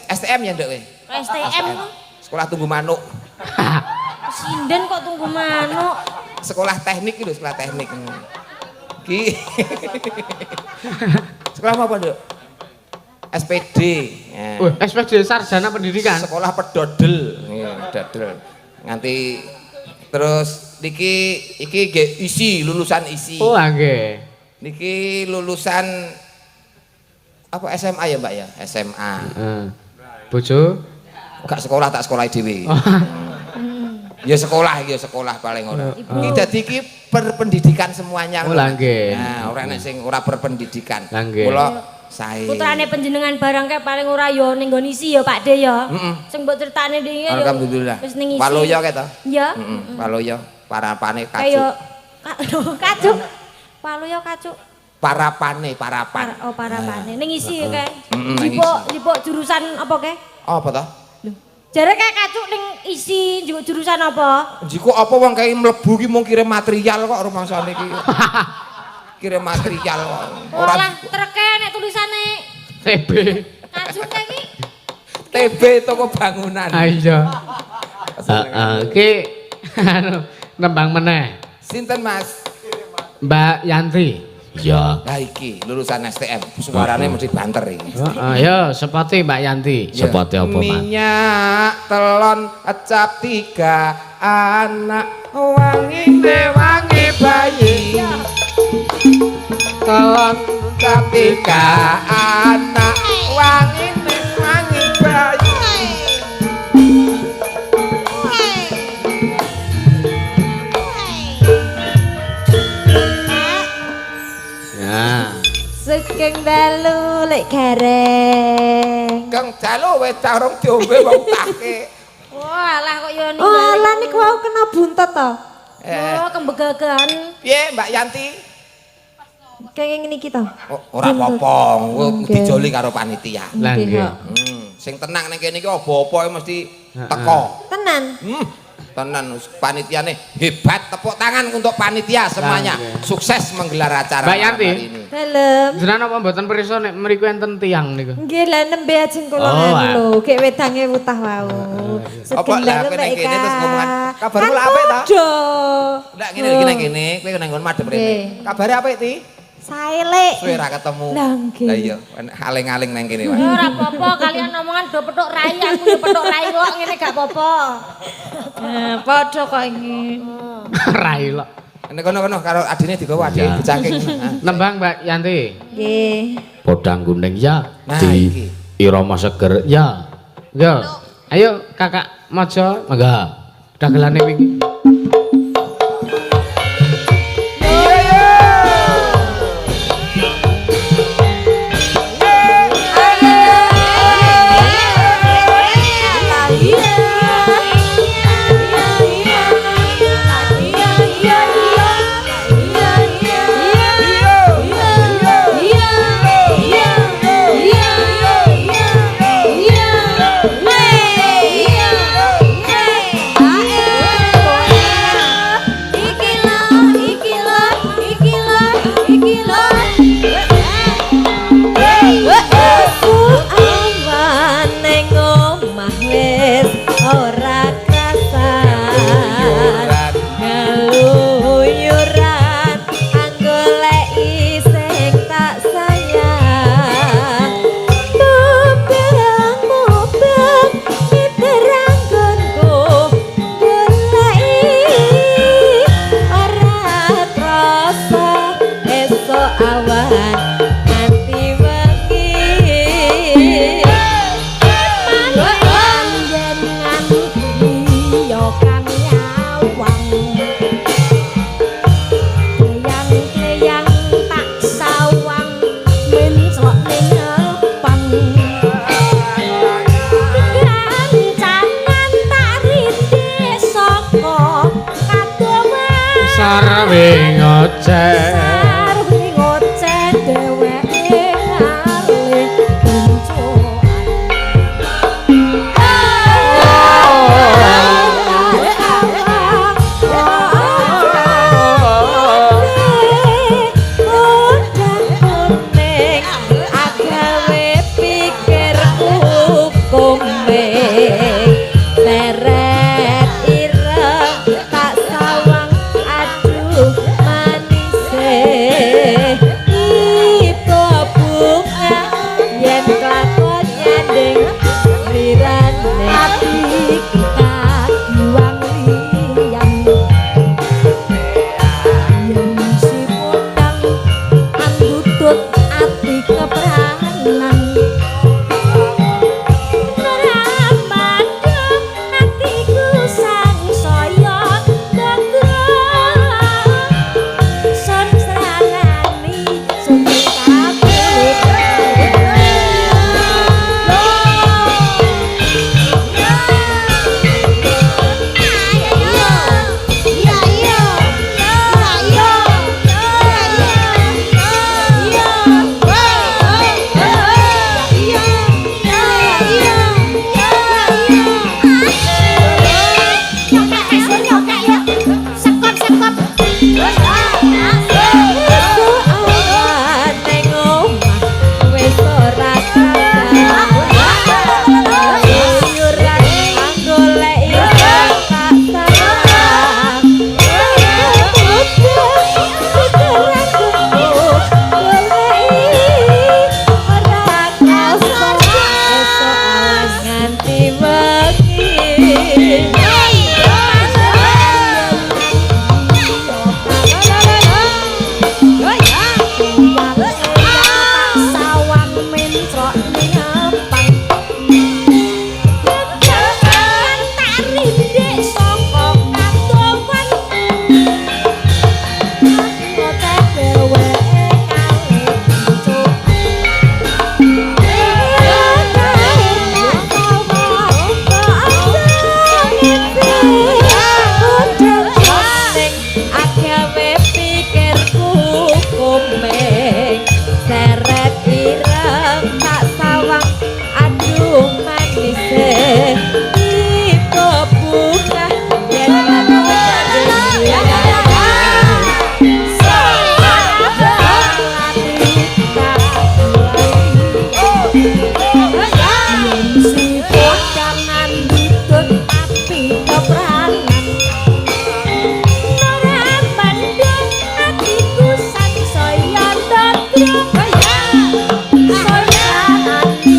STM ya, Nduk kowe? STM ku Sekolah tunggu manuk. sinden kok tunggu manuk. Sekolah teknik lho, sekolah teknik. Ki sekolah apa, Nduk? SPD. Ya. Wah, SPD sarjana pendidikan. Sekolah pedodel. Iya, pedodel. Nganti terus niki iki nggih isi lulusan isi. Oh, nggih. Niki lulusan apa SMA ya, Mbak ya? SMA. Heeh. Bojo? Gak sekolah tak sekolah dhewe. Ya sekolah ya sekolah paling ora. Iki dadi iki berpendidikan semuanya. Oh, lah nggih. Nah, ora enek sing ora berpendidikan. Lah nggih. Kula sae. Putrane panjenengan barang kae paling ora ya ning nggon isi ya Pak De ya. Heeh. Sing mbok critane wingi ya. Alhamdulillah. Wis ning isi. Waloyo kae to? Ya. Heeh, Waloyo parapane Kaya kacuk. kacuk. Waloyo kacuk. Parapane, parapan. Oh, parapane. Ning isi kae. Heeh, ning Jipuk jurusan apa kae? Apa to? Jare kae kacuk ning isi njupuk jurusan apa? Jiku apa wong kae mlebu ki mung kirim material kok rumangsane iki. Kirim material kok. Ora lah treke nek tulisane TB. kacuk kae iki. TB toko bangunan. Ah iya. Heeh, iki anu nembang meneh. Sinten Mas? Mbak Yanti. Iya. Lah iki lulusan STM, suarane mesti banter iki. Heeh, ya sepati Mbak Yanti. Sepati apa, Mas? Minyak telon cap 3 anak wangine wangi bayi. Telon Cap 3 anak wangine wangi bayi. Ya. Sugeng dalu Lek Gareng. Kang jalo wis durung diombe wong take. Wah, lah kok yo Oh, alah niku wau kena buntet to. Oh, kembegagan. Piye Mbak Yanti? Kenging niki to. Oh, ora apa-apa, engko dijoli karo panitia. Lah nggih. Sing tenang ning kene iki apa-apa mesti teko. Tenan. Tenan panitiane hebat, tepuk tangan untuk panitia semuanya. Lah, nggih. Sukses menggelar acara Mbak malam Yanti. hari ini. Dalem. Jenengan apa mboten pirsa nek mriku enten tiyang niku? Nggih lah nembe ajeng kula Oh, nganu ah. lho, gek wedange wutah wau. Apa Sugeng lah dalu kowe Mbak ning kene Eka. terus ngomongan, kabarmu Kan lah apik ta? padha. Ndak ngene iki nang kene, kowe nang nggon madhep rene. Nggih. Kabare apik, Ti? Sae Lek. Suwe ra ketemu. Lah nggih. Lah iya, aling-aling nang kene wae. Ya ora apa-apa, kalian omongan do petuk rai, aku yo petuk rai kok ngene gak apa-apa. Padha kok iki. Rai lho. Nek kono-kono karo adine digawa adike Iya. dicangking. Ah. Nembang Mbak Yanti. Nggih. Podang kuning ya. Nah, Di iki. Irama seger ya. Yo. Ayo Kakak Mojo, Mangga. dagelane wingi. Ora krasan ngeluyuran anggoleki sing tak sayang tebang mubeng miteranggonku goleki ora krasa esuk awan nganti wengi Yen nganti ya Sarwi ngoceh. Sarwi ngoceh dheweke ngalih bencokan. Agawe pikirku komeng seret ireng tak sawang aduh manise ibu bunga yen kelakon nyanding lirane Ati kagiwang liyan yen si podang andutut ati kepranan ora mandheng atiku sangsaya ndadra sun sranani sun awan ning omah wis ora kabar keluyuran golek iso tak sawang nganti wengi. Sawang mentrok ngepang tak rindik saka kadowan ngote dheweke kalih Agawe pikirku komeng seret ireng tak sawang aduh manise ibu bunga yen Si podang andutut ati kepranan ora mandheng atiku sangsaya ndadra saya ati.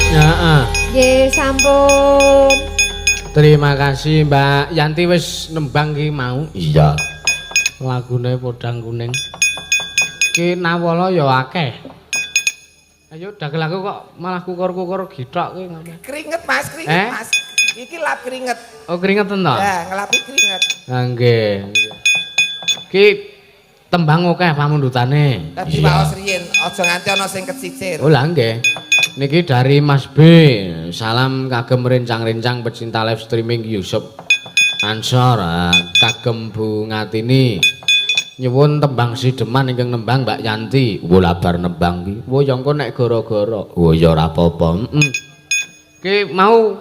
Heeh. Nggih, sampun. Terima kasih Mbak Yanti wis nembang ki mau. Iya. Lagune Podang Kuning. Ki nawala ya akeh. Ayo dagel aku kok malah kukur-kukur githok ki ngapa? Keringet Mas, keringet Eh? Mas. Iki lap keringet. Oh keringetan to? Ya, ngelapi keringet. Ah nggih. Ki tembang akeh pamundhutane. Dadi waos riyin, aja nganti ana sing kecicir. Oh lah nggih. Niki dari Mas B. Salam kagem rencang-rencang pecinta live streaming Yusuf Ansor, kagem Bu Ngatini. Nyuwun tembang sideman ingkang nembang Mbak Yanti. Wo labar nembang ki. Wo ya engko nek gara-gara. Wo ya ora apa-apa. Heeh. Ki mau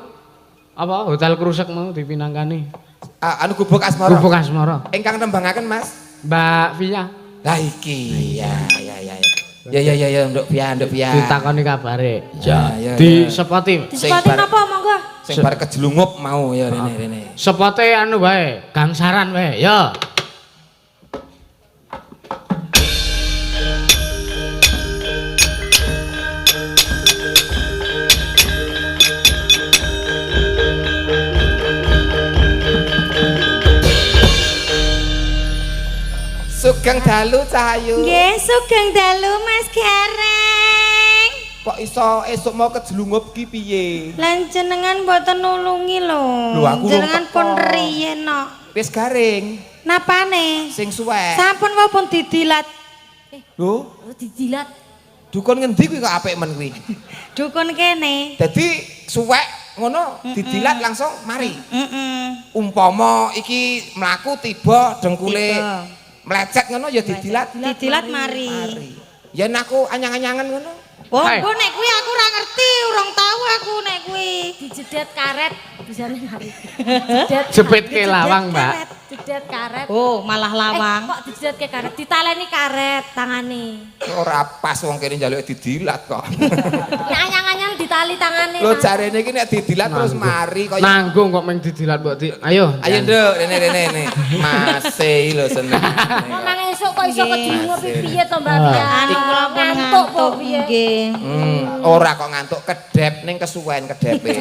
apa hotel Krusek mau dipinangkani. Ah, anu Gubuk Asmara. Gubuk Asmara. Ingkang nembangaken Mas. Mbak Via Lah iki. Ya, ya, ya. Ya. Ya ya ya ya Nduk Via, Nduk Via. Ditakoni kabare. Ya. Ya, Di ya. sepoti. Sing Disepoti bar- napa monggo? Sing bar kejelungup mau ya rene rene. Sepote anu wae, gangsaran wae, ya. Sugeng dalu Cahayu. Nggih, sugeng dalu Mas Gareng. Kok iso esuk mau kejelungup ki piye? Lan jenengan mboten nulungi lho. Lho, aku Jenengan rung pun teko. riyen kok. Wis garing. Napane? Sing suwek. Sampun wae pun didilat. Lho, Oh, dijilat. Dukun ngendi kuwi kok apik men kuwi? Dukun kene. Dadi suwek ngono didilat langsung mari. Heeh. Umpama iki mlaku tiba dengkule Tiba. Mlecet ngono ya didilat. Didilat mari. Mari. Yen aku anyang-anyangan ngono. Oh, Hai. engko nek kuwi aku ora ngerti, urung tau aku nek kuwi. Dijedet karet bisane mari. Jedet. Jepit ke lawang, Mbak. Jedet karet. Oh, malah lawang. Eh, kok dijedet ke karet? Ditaleni karet tangane. Ora pas wong kene njaluk didilat kok. Nek anyang-anyang ditali tangane. Lho, jarene iki nek didilat terus mari kaya Nanggung kok meng didilat mbok di. Ayo. Ayo nduk, rene rene rene. Mase lho seneng. Kok nang esuk kok iso kejungu piye to, Mbak Ah. Pia? Anu kula pun ngantuk kok piye? Nggih. Ora kok ngantuk, kedep ning kesuwen kedepe.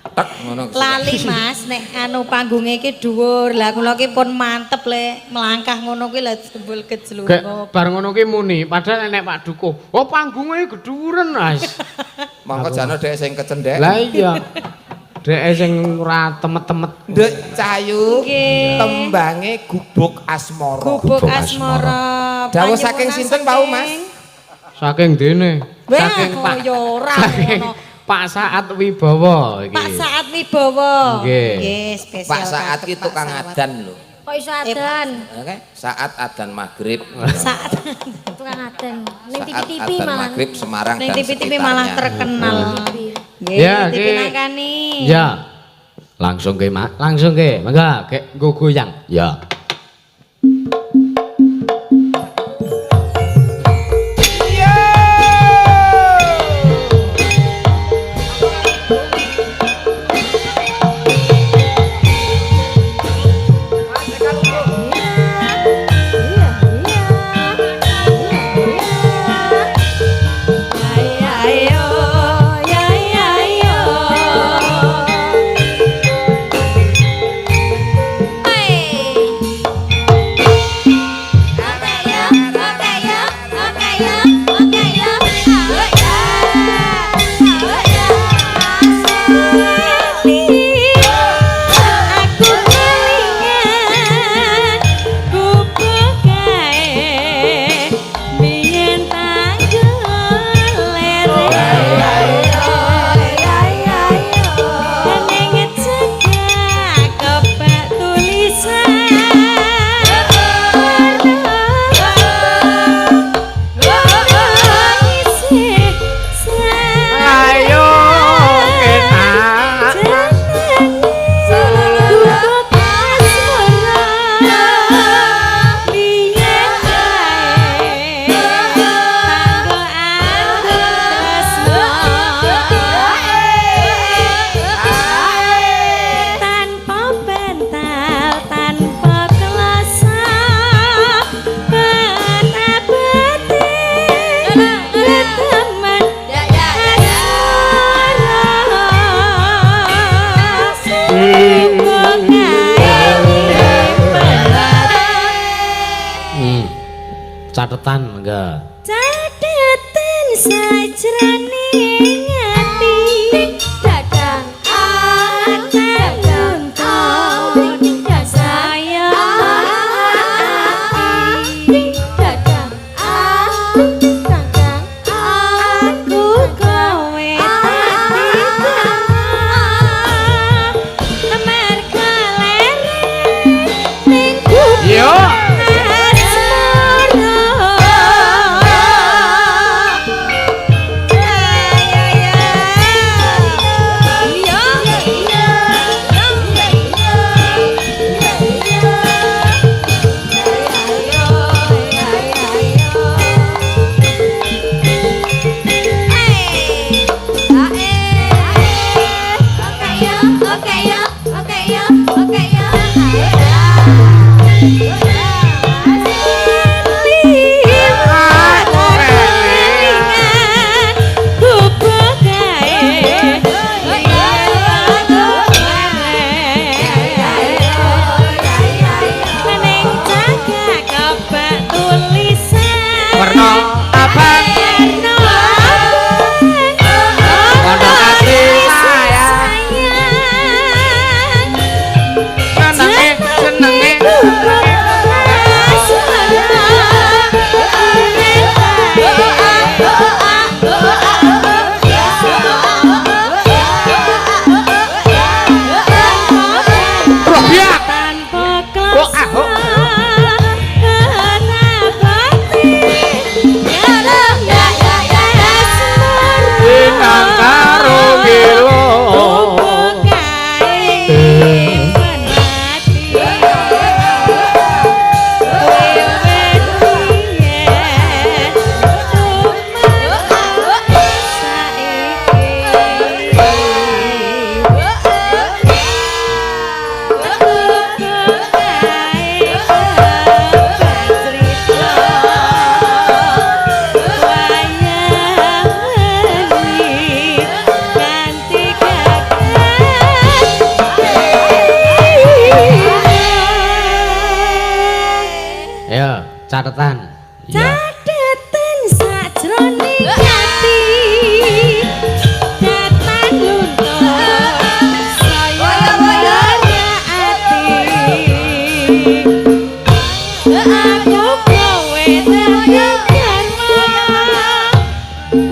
Tek ngono kesuwen. Lali Mas, nek anu panggunge iki dhuwur. Lah kula ki pun mantep le melangkah ngono kuwi lah jebul Gek kejlungup. bar ngono ki muni, padahal enek Pak Dukuh. Oh, panggunge gedhuren, Mas. Mongko jane dhek sing kecendhek. Lah iya. Dhek sing ora temet-temet. Nduk Cahayu, Nggih. Tembange Gubuk Asmara. Gubuk Asmara. Dawuh saking sinten wau, Mas? Saking dene. Wah, Saking Pak ya ora saking ngono. Pak Saat Wibowo iki. Pak Saat Wibowo. Nggih. Nggih, spesial. Pak Saat banget, ki Pak tukang Saat. adan lho. Kok iso adan? Oke, saat adan maghrib. Saat Tukang adan. Ning Saat TV-TV adan malah. maghrib Semarang ning dan TV-TV malah sekitarnya. terkenal. Nggih, Ya, nggih. dipinangkani. Ya. Langsung ke, Mak. Langsung ke. Mangga, kek nggo goyang. Ya. Ayo, ya ya yo. Oke ya, oke ya, oke ya, oke ya. Oh ya, oh ya. Aku kelingan gubuk kae biyen tanggul lere ning cekak kebak tulisan Ayo kenak. Tanpa bantal, tanpa kelasa, betabete, teman Catetan mangga. Catetan sajroning ati Dadang, dadang dadang, saya dadang, dadang, aku kowe dadi merga lere ning Yo. Asmara. Ayo. Catatan. Iya. Catatan sajroning ati. Datan luntur saya lara ati. Aku kowe dadi karma.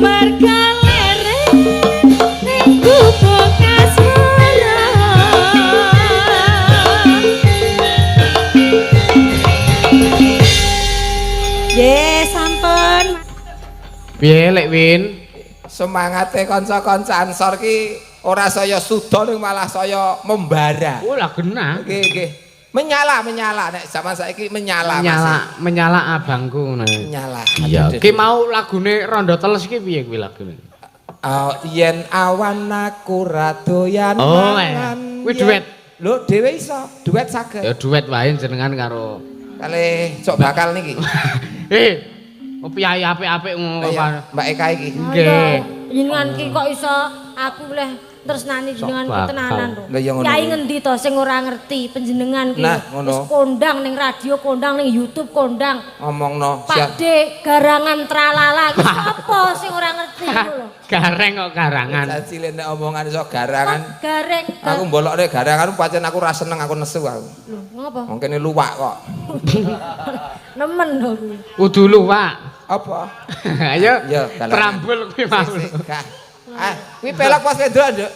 Marga leren ning gubuk kasmara. Nggih, sampun. Piye Lek Win? Semangate kanca-kanca Ansor ki ora saya suda ning malah saya membara. Oh lah genah. Nggih, nggih. Menyala, menyala nek zaman saiki menyala, Mas. Menyala, menyala abangku ngono. Menyala. Iya. Ki mau lagune Rondo Teles ki piye kuwi lagune? Oh, yen awan aku ra doyan Oh, mangan. kuwi duet. Lho, dhewe iso, duet saged. Ya duet wae jenengan karo Kalih sok bakal niki. Oh piyayi apik-apik ngono Ayo, Mbak Eka iki. Nggih. Jenengan ki kok iso aku leh tresnani jenengan ki tenanan lho. Lah, ya ngono Kyai kuwi. ngendi to sing ora ngerti panjenengan ki. Nah, ngono. Wis kondang ning radio, kondang ning YouTube, kondang. Ngomongno Pak D garangan tralala ki sapa sing ora ngerti iku lho. Gareng kok garangan. Cilik nek omongan iso garangan. Kok gareng. Aku mbolokne garangan pancen aku ora seneng, aku nesu aku. Lho, ngopo? Wong kene luwak kok. Nemen lho kuwi. Kudu luwak. Apa? Ayo. Ya, galangan. Trambul kuwi mau. Sik, sik, gak. Ah, kuwi pelok pas Slendro, Nduk.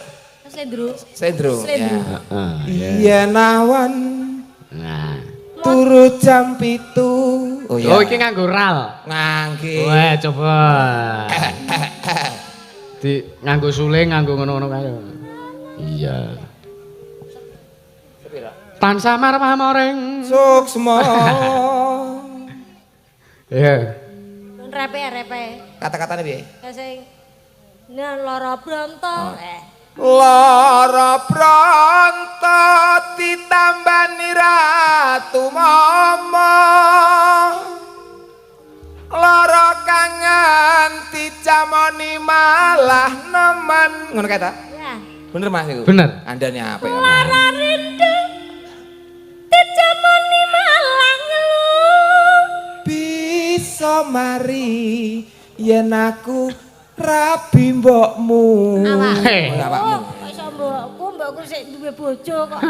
Slendro. Slendro. Slendro. Ya. Heeh. Yen awan Nah. turu jam 7. Oh iya. Oh iki nganggo ral. Ngangge. Wah, coba. Di nganggo suling, nganggo ngono-ngono kae. Iya. Tansah marwah moring. Suksma. Iya. Repe repe. Kata-katane piye? Ya sing nah lara bronto. Lara pronto ditambani ratu mama. Lara kangen dicamoni malah nemen. Ngono kae ta? Ya. Bener Mas niku? Bener. Andane apik. Lara rindu dicamoni malah ngeluh. Bisa mari yen aku rabi mbokmu. Awak. Heh. Awakmu. Oh, kok iso mbokku, mbokku sik duwe bojo kok.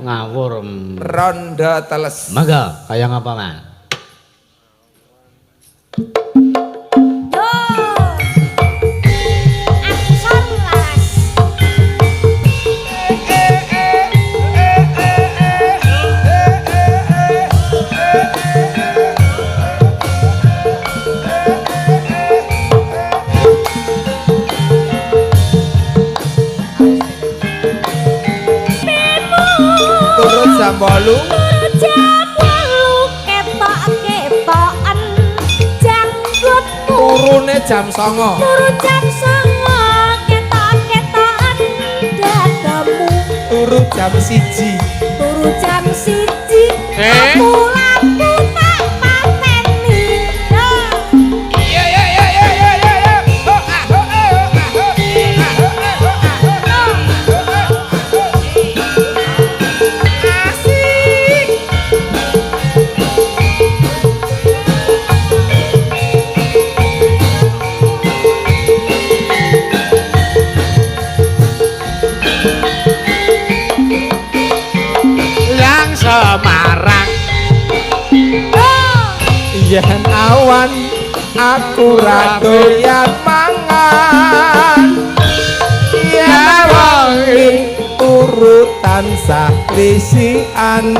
Ngawur. Rondo teles. Mangga, kaya ngapa, Mas? Yo. Ansor laras. Turut jam 8. Jam 8 ketok-ketoken janggutmu. Turune jam 9. Turu jam 9 ketok-ketoken dadamu. Turu jam 1. Turu jam 1 Eh? aku lampu tak pateni. Yo. Iya iya iya iya iya iya iya. Ho ah ho eh ho ah ho ah ho eh ho ah ho ah ho eh ho ah ho. Asik. Yang Semarang. Yen awan aku ra doyan mangan. Yen wengi turu tansah risikan.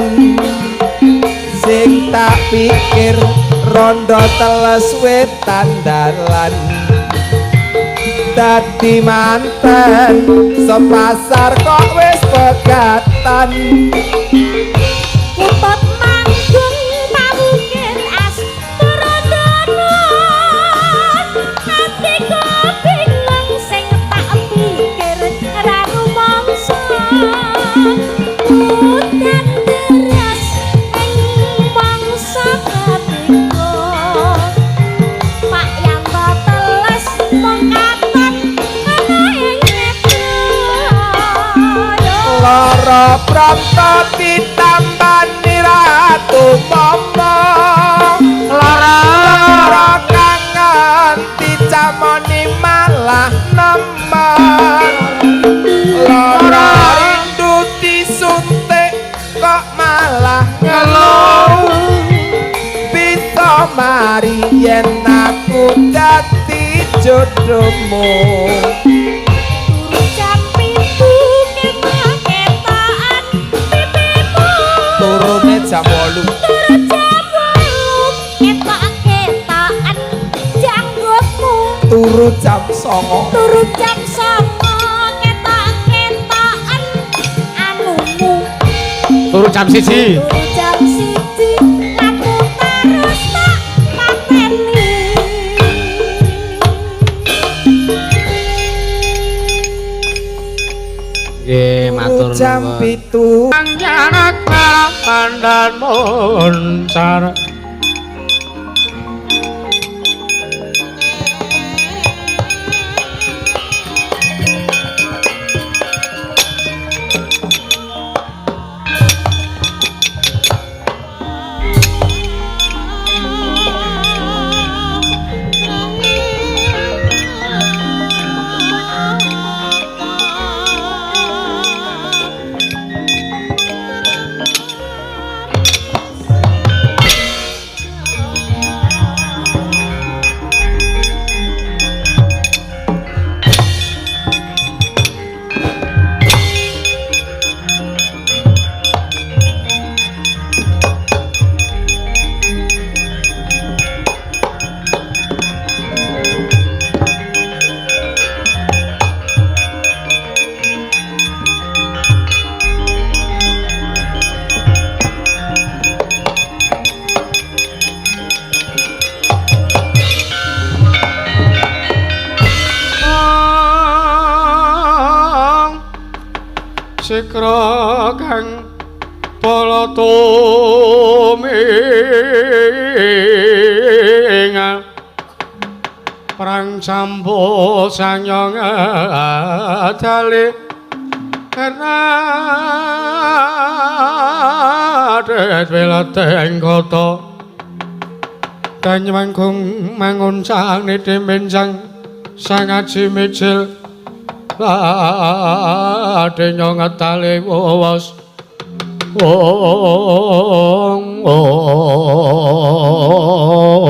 Sing tak pikir rondo teles wetan dalan. Dadi manten sepasar kok wis pegatan. Kutut manggung pawukir Astrodana. Atiku bingung sing tak pikir ra rumangsa. Udan deras ing mangsa ketiga. Pak Yanto teles mung katon ana ing netra. Lara pranto ditambani ratu mama. Januari yen aku dadi jodohmu. Turu jam 7 ketok-ketokan pipimu. Turune jam 8. Turu jam 8 ketok-ketokan janggutmu. Turu jam 9. Turu jam 9 ketok-ketokan anumu. Turu jam 1. Turu jam 1 lampu terus tak pateni. Nggih, matur Turu jam nuwun. 7. Jarak pandan moncar. Sikra kang pala tumingal perang sambo sanyong adale radet welateng kota Danyemanggung mangun sang niti menjang sang aji mijil lade nyong ngetale wos ong ong.